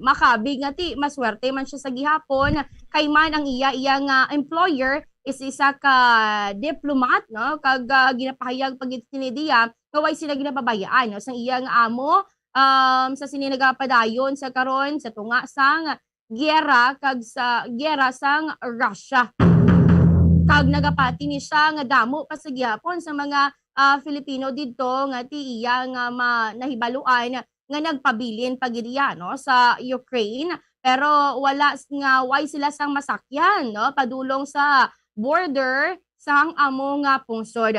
makabig nga ti maswerte man siya sa gihapon, kay man ang iya, iya nga employer is isa ka diplomat, no? Kag, ah, ginapahayag pa gid sini diya nga way sila ginapabayaan, no, sang iya nga amo, um, sa sini nagapadayon sa karon sa tunga sang giyera kag sa giyera sang Russia. Kag nagapati ni siya nga damo pa sa gihapon sa mga, ah, Filipino didto nga ti iya nga ma-, nahibaluan nga nagpabilin pa gid iya, no, sa Ukraine, pero wala s-, nga way sila sang masakyan, no, padulong sa border sang amo nga pungsod.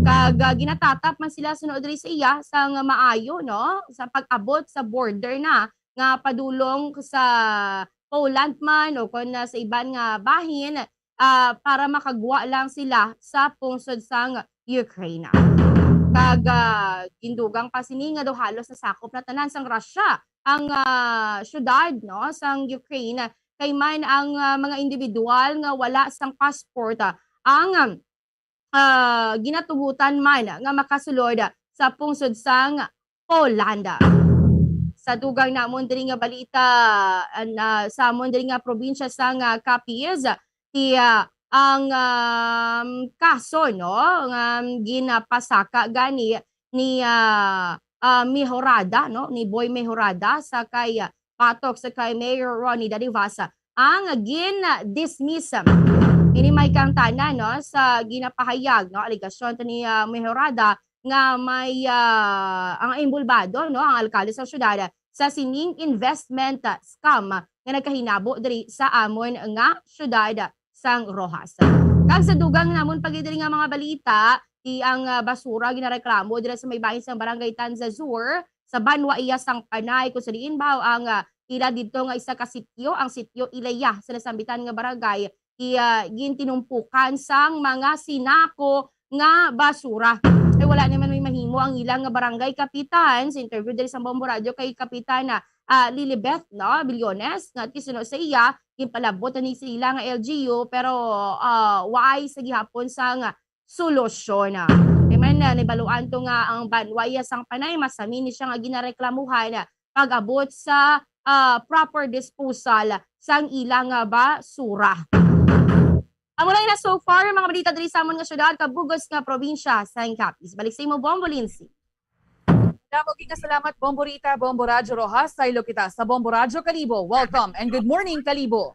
Kag, ah, ginatatap man sila suno diri sa iya sang maayo, no, sa pag-abot sa border na nga padulong sa Poland man o kon, ah, sa iban nga bahin, ah, para makagwa lang sila sa pungsod sang Ukraine. Kag, ah, gindugang pa sini nga daw halos nasakop na tanan sang Russia ang, ah, syudad, no, sang Ukraine, kay man ang, ah, mga individual nga wala sang passport, ah, ang, ah, ginatugutan man nga makasulod sa pungsod sang Poland. Sa dugang namon diri nga balita, ah, na, sa amon diri nga probinsya sang, ah, Capiz, ti, ah, ang, um, kaso, no, nga ginapasaka gani ni, ah, ah, Mejorada, no, ni Boy Mejorada sa kay, ah, batok sa kay Mayor Ronnie Dadivas ang gin-dismiss. Ini may kaangtanan, no, sa ginapahayag, no, alegasyon to ni, ah, Mejorada nga may, ah, ang inbolbado, no, ang alkalde sa syudad sa sining investment, ah, scam nga nagkahinabo diri sa amon nga syudad sang Roxas. Kag sa dugang namon pa gid diri nga mga balita, ti ang, ah, basura ginareklamo dira sa may bahin sang Barangay Tanzazur, sa banwa iya sang Panay, kung sa diin baw ang, ah, ila didto nga isa ka sityo, ang sityo Ilaya sa nasambitan nga barangay, ti, ah, gintinumpukan sang mga sinako nga basura. Ay, wala naman may mahimo ang ilang nga barangay kapitan. Sa interview diri sa Bombo Radio kay Kapitan, ah, ah, Lilibeth, no, Billones, nga ti suno sa iya, ginpalabot ni sa ila nga L G U, pero, ah, waay sa gihapon sang solusyon. Kay man, ah, nabaluan to nga ang banwa iya sang Panay, masami ni siya nga ginareklamuhan pag-abot sa, ah, proper disposal sang ilang, ah, basura. Amo lang na so far, mga balita diri sa amon nga syudad, kag bug-os nga probinsya sang Capiz. Balik sa imo, Bombo Lindsay. Damo gid nga salamat, Bombo Rita, Bombo Radyo Roxas. Saylo kita sa Bombo Radyo Kalibo. Welcome and good morning, Kalibo.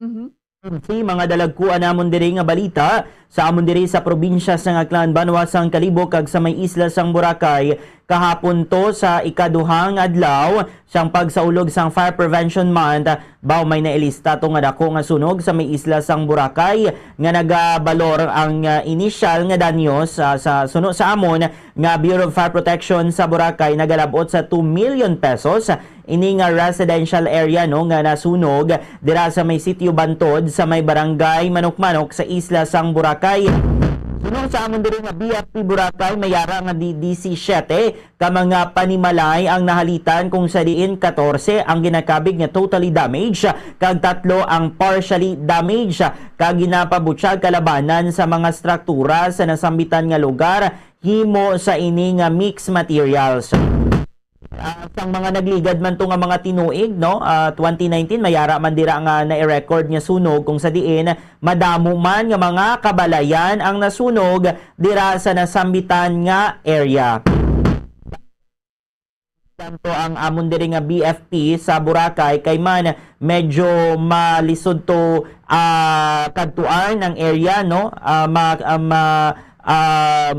Mhm. Si mga dalagkuan namon diri nga balita, sa amon diri sa probinsya sang Aklan, banwa sang Kalibo, kag sa may isla sang Boracay, Kahapon to, sa ikaduhang adlaw sang pagsaulog sang Fire Prevention Month, baw may nailista to nga dako nga sunog sa may isla sang Boracay nga nagabalor ang, ah, inisyal nga danyos, ah, sa suno sa amon nga Bureau of Fire Protection sa Boracay nagalabot sa two million pesos. Ini nga residential area, no, nga nasunog dira sa may Sitio Bantod sa may barangay Manok-Manok sa isla sang Boracay. Suno sa amon diri nga B F P Boracay, may ara nga di disisiyete ka mga panimalay ang nahalitan, kung sa diin katorse ang ginakabig nga totally damaged kag tatlo ang partially damaged, kag ginapabutyag kalabanan sa mga struktura sa nasambitan nga lugar himo sa ini nga mixed materials. Ah, sang mga nagligad man to nga mga tinuig, no, ah, twenty nineteen, may ara man dira nga na-record nga sunog, kung sa diin madamo man nga mga kabalayan ang nasunog dira sa nasambitan nga area. Tanto ang amon diri nga B F P sa Boracay, kay man medyo malisod to, ah, kadtuan ang area, no? Ah, ma-, ah, ma-, ah,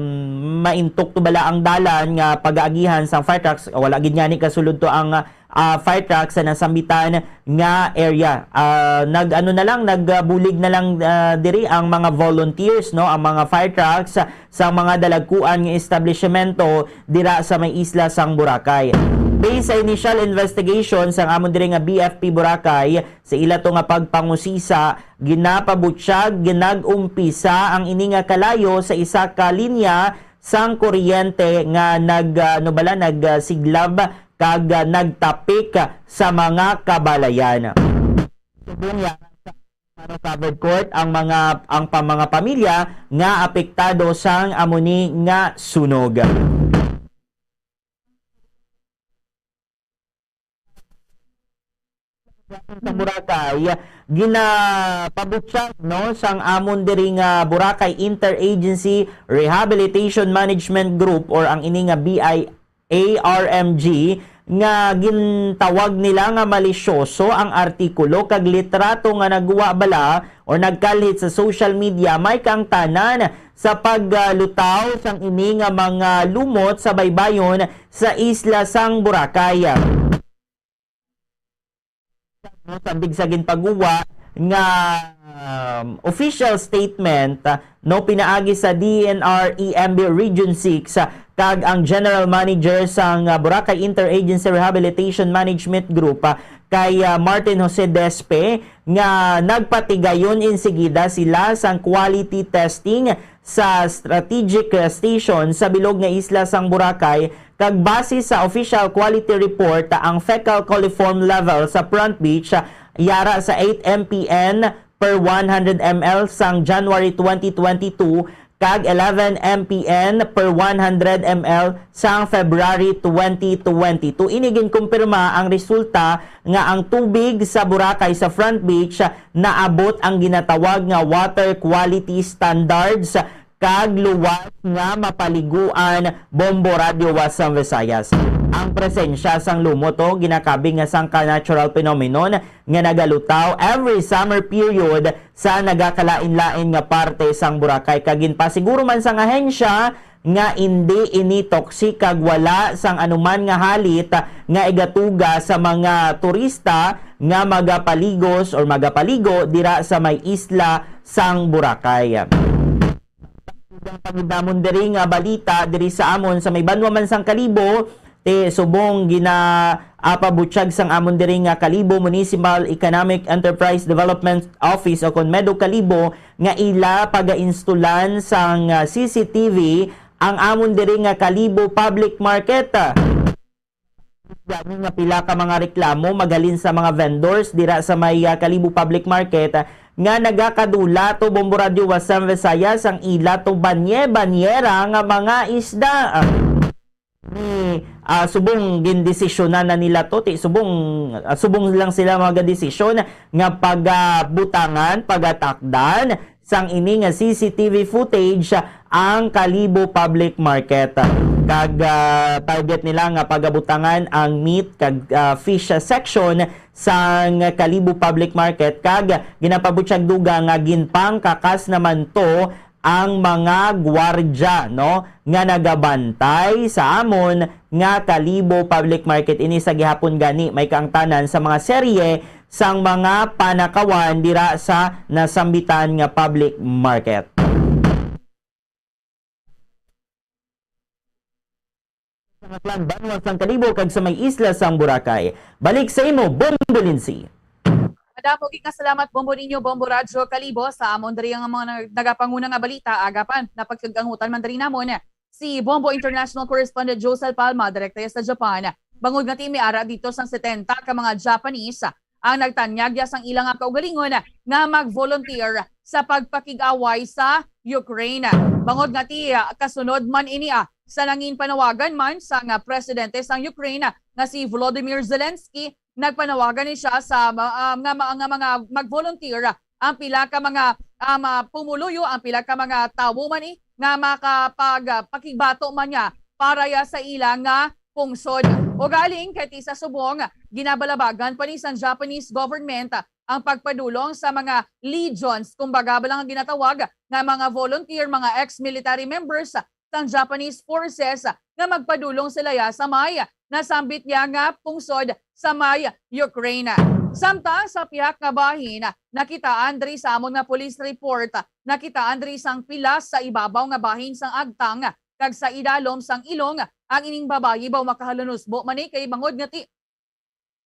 maintok to bala ang dalan nga pagaagihan sang fire trucks. Wala gid ngani kasulod to ang, ah, fire truck sa nasambitan nga area. Ah, nag-ano na lang, nagbulig na lang, ah, diri ang mga volunteers, no, ang mga fire trucks sa mga dalagkuan nga establishmento dira sa may isla sang Boracay. Based sa initial investigation sang amon diri nga B F P Boracay, sa ila to nga pagpangusisa, ginapabutyag, ginag-umpisa ang ini nga kalayo sa isa ka linya sang kuryente nga nag, ah, ano bala, nagsiglab kag, ah, nagtapik sa mga kabalayan. Subong ya sa Mano Covered Court ang mga, ang pa-, mga pamilya nga apektado sang amo ni nga sunog. Sa Boracay, ginapabutyag, no, sang amon diri nga Boracay Interagency Rehabilitation Management Group, or ang ini nga B I A R M G, nga gintawag nila nga malisyoso ang artikulo kag litrato nga nagwa bala or nagkalhit sa social media, may kaangtanan sa paglutaw sang ini nga mga lumot sa baybayon sa isla sang Boracay. No, sandig sa ginpaguwa nga, um, official statement, ah, no, pinaagi sa D N R E M B Region six, ah, kag ang General Manager sang, ah, Boracay Interagency Rehabilitation Management Group, ah, kay, ah, Martin Jose Despe, nga nagpatigayon insigida sila sang quality testing sa strategic, ah, station sa bilog nga isla sang Boracay, kag base sa official quality report, ang fecal coliform level sa Front Beach, ah, yara sa eight M P N per one hundred M L sang January twenty twenty-two kag eleven M P N per one hundred M L sang February twenty twenty-two. Ini ginkumpirma ang resulta nga ang tubig sa Boracay sa Front Beach naabot ang ginatawag nga water quality standards kag luwas nga mapaliguan, Bombo Radyo Wasang Visayas. Ang presensya sang lumot to ginakabig nga sangka natural phenomenon nga nagalutaw every summer period sa nagakalain-lain nga parte sang Boracay, kag ginpasiguro man sang ahensya nga indi ini toxic kag wala sang anuman nga halit nga igatuga sa mga turista nga magapaligos or magapaligo dira sa may isla sang Boracay. Ang pagidamon diri nga balita diri sa amon sa may banwa man sang Kalibo, ti subong gina-, ah, pabutyag sang amon diri nga Kalibo Municipal Economic Enterprise Development Office o kon MEDO Kalibo nga ila pagainstulan sang, ah, C C T V ang amon diri nga Kalibo Public Market. Gani nga pila ka mga reklamo maghalin sa mga vendors dira sa may, ah, Kalibo Public Market, ah, nga nagakadula to Bombo Radyo Wasang Visayas ang ila to banye-banyera nga mga isda. Ni, ah, subong gindesisyonan na nila to, ti subong, ah, subong lang sila magadesisyon nga pagabutangan, pagatakdan sang ini nga C C T V footage ang Kalibo Public Market. Kag, ah, target nila nga pagabutangan ang meat kag, ah, fish section sang Kalibo Public Market, kag ginapabutyag dugang nga ginpangkakas naman to ang mga gwardya, no, nga nagabantay sa amon nga Kalibo Public Market. Ini sa gihapon gani may kaangtanan sa mga serye sang mga panakawan dira sa nasambitan nga public market. Sa Aklan, banwa sang Kalibo kag sa may isla sang Boracay. Balik sa imo, Bombo Lindsay. Madamo gid nga salamat, Bombo Ninyo, Bombo Radyo Kalibo. Sa amon diri ang mga nag-, nagapanguna nga balita, agapan, napagkag-angutan man diri namon si Bombo International Correspondent Josel Palma, direkta sa Japan. Bangod nga ti may ara dito sang setenta ka mga Japanese ang nagtanyag ya sang ila nga kaugalingon nga mag-volunteer sa pagpakig-away sa Ukraine. Bangod nga ti, ah, kasunod man ini, ah, sa nangin panawagan man sang, ah, presidente sang Ukraine, ah, nga si Volodymyr Zelensky, nagpanawagan ni siya sa ma-, ah, nga ma-, nga mga mag-volunteer ang pila ka mga, ah, ma-, pumuluyo, ang pila ka mga tawo man, eh, nga makapag-, ah, pakigbato man niya para ya sa ila nga pungsod. Ugaling kay ti sa subong, ginabalabagan pa ni sang Japanese government ang pagpadulong sa mga legions, kumbaga bala nga ginatawag nga mga volunteer, mga ex-military members sang Japanese forces nga magpadulong sila ya sa may nasambit niya nga pungsod sa may Ukraine. Samtang sa pihak nga bahin, nakitaan diri sa amon nga police report, nakitaan diri sang pilas sa ibabaw nga bahin sang agtang kag sa idalom sang ilong ang ining babayi, baw makahalunusbo man ni kay bangod nga ti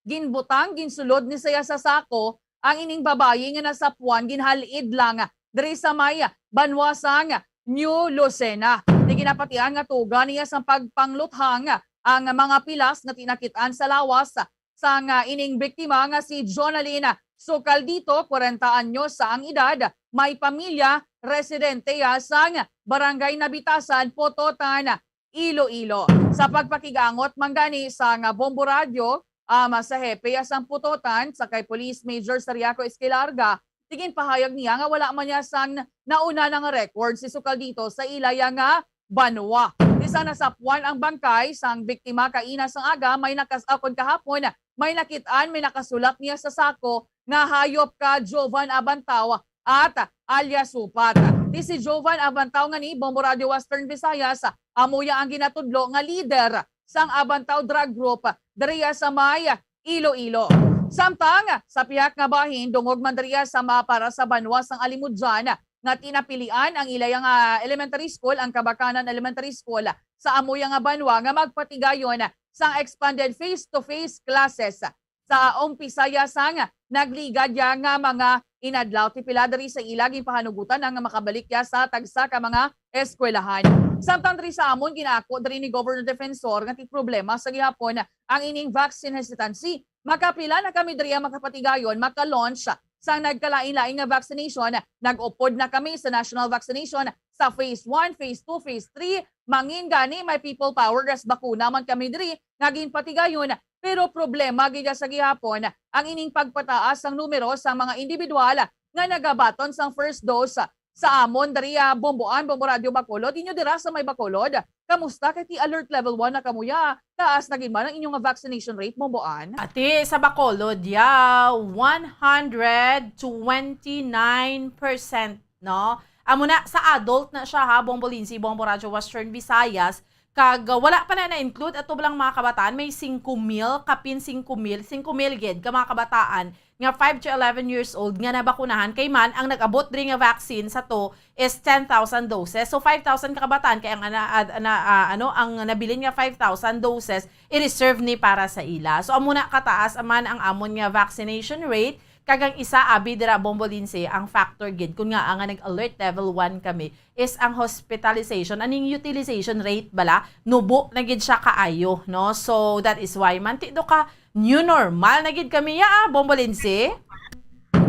ginbutang, ginsulod ni saya sa sako ang ining babayi nga nasapuan, ginhal-id lang diri sa may banwa sang New Lucena. Di ginapatian nga tuga niya sang pagpangluthang ang mga pilas nga tinakit-an sa lawas sang, ah, ining biktima nga si Jonalyn Sukaldito, kwarenta anyos ang edad, may pamilya, residente ya sang Barangay Nabitasan, Pototan, Iloilo. Sa pagpakig-angot man gani sang Bombo Radyo, um, sa hepe ya sang Pototan, sa kay Police Major Sariaco Esquilarga, ti ginpahayag niya nga wala man niya sang nauna na nga record si Sukaldito sa ila ya nga banwa. Ti sa nasapuan ang bangkay sang biktima kaina sang aga, may nakas-, ah, kon kahapon, may nakit-an, may nakasulap niya sa sako nga "Hayop ka, Jovan Abantao" at alias Supat. Ti si Jovan Abantao nga ni Bombo Radyo Western Visayas, amo ya ang ginatudlo nga leader sang Abantao Drug Group diriya sa may Iloilo. Samtang sa pihak nga bahin, dungog man diriya sa ma-, para sa banwa sang Alimodian nga tinapilian ang ilaya nga elementary school, ang Kabakanan Elementary School, sa amo ya nga banwa nga magpatigayon sang expanded face-to-face classes sa umpisa ya sang nagligad ya nga mga inadlaw. Ti pila diri sa ila ginpahanugutan na nga makabalik ya sa tagsa ka mga eskwelahan. Samtang diri sa amon, ginaako diri ni Governor Defensor nga ti problema sa gihapon ang ining vaccine hesitancy. Makapila na kami diri ang makapatigayon maka-launch sa nagkalain-lain nga vaccination. Nag-upod na kami sa national vaccination sa phase one, phase two, phase three. Mangin gani may people power, ras bakuna man kami diri nga ginpatigayon. Pero problema gid sa gihapon ang ining pagpataas sang numero sa mga individual nga nagabaton sang first dose sa amon diri, ah, Bomboan, Bombo Radyo Bacolod. Inyo dira sa may Bacolod, kamusta kay ti alert level one na kamo ya? Taas na gid man ang inyo nga vaccination rate, Bomboan? Ati sa Bacolod ya, one hundred twenty-nine percent, no? Amo na, sa adult na siya, ha, Bombo Lindsay, Bombo Radyo Western Visayas, kag, uh, wala pa na na-include ato lang mga kabataan, may singko mil, kapin singko mil, singko mil gid ka mga kabataan nga five to eleven years old nga nabakunahan, kay man ang nag-abot diri nga vaccine sa to is ten thousand doses. So, five thousand ka kabataan kay ang ana-, ad-, ana-, ah, ano, ang nabilin nga five thousand doses i-reserve ni para sa ila. So, amo na kataas man ang amon nga vaccination rate, kag ang isa, abi dira, Bombo Lindsay, ang factor gid kun nga nga nag-alert level one kami is ang hospitalization, aning utilization rate bala, nubo na gid siya kaayo, no? So, that is why man ti do ka new normal na gid kami ya, ah, Bombo Lindsay.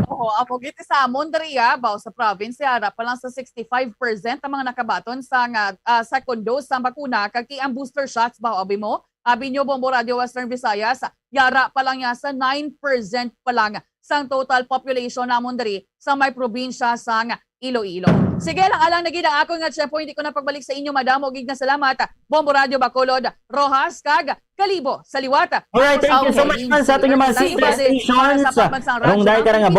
Oo, amo gid sa amon diri, ah, baw sa province, ara pa lang sa sixty-five percent ang mga nakabaton sa nga, ah, second dose sa bakuna, kag ti ang booster shots, baw, abi mo, abi nyo, Bombo Radyo Western Visayas, yara pa lang ya sa nine percent pa lang sang total population namon diri sa may probinsya sang Iloilo. Sige lang, alang na gid ang akon nga tiyempo, hindi ko na pagbalik sa inyo. Madamo gid nga salamat, Bombo Radyo Bacolod, Roxas, kag Kalibo sa liwat. Alright, thank you so much, man, sa ating mga sister stations. Rungday ka nga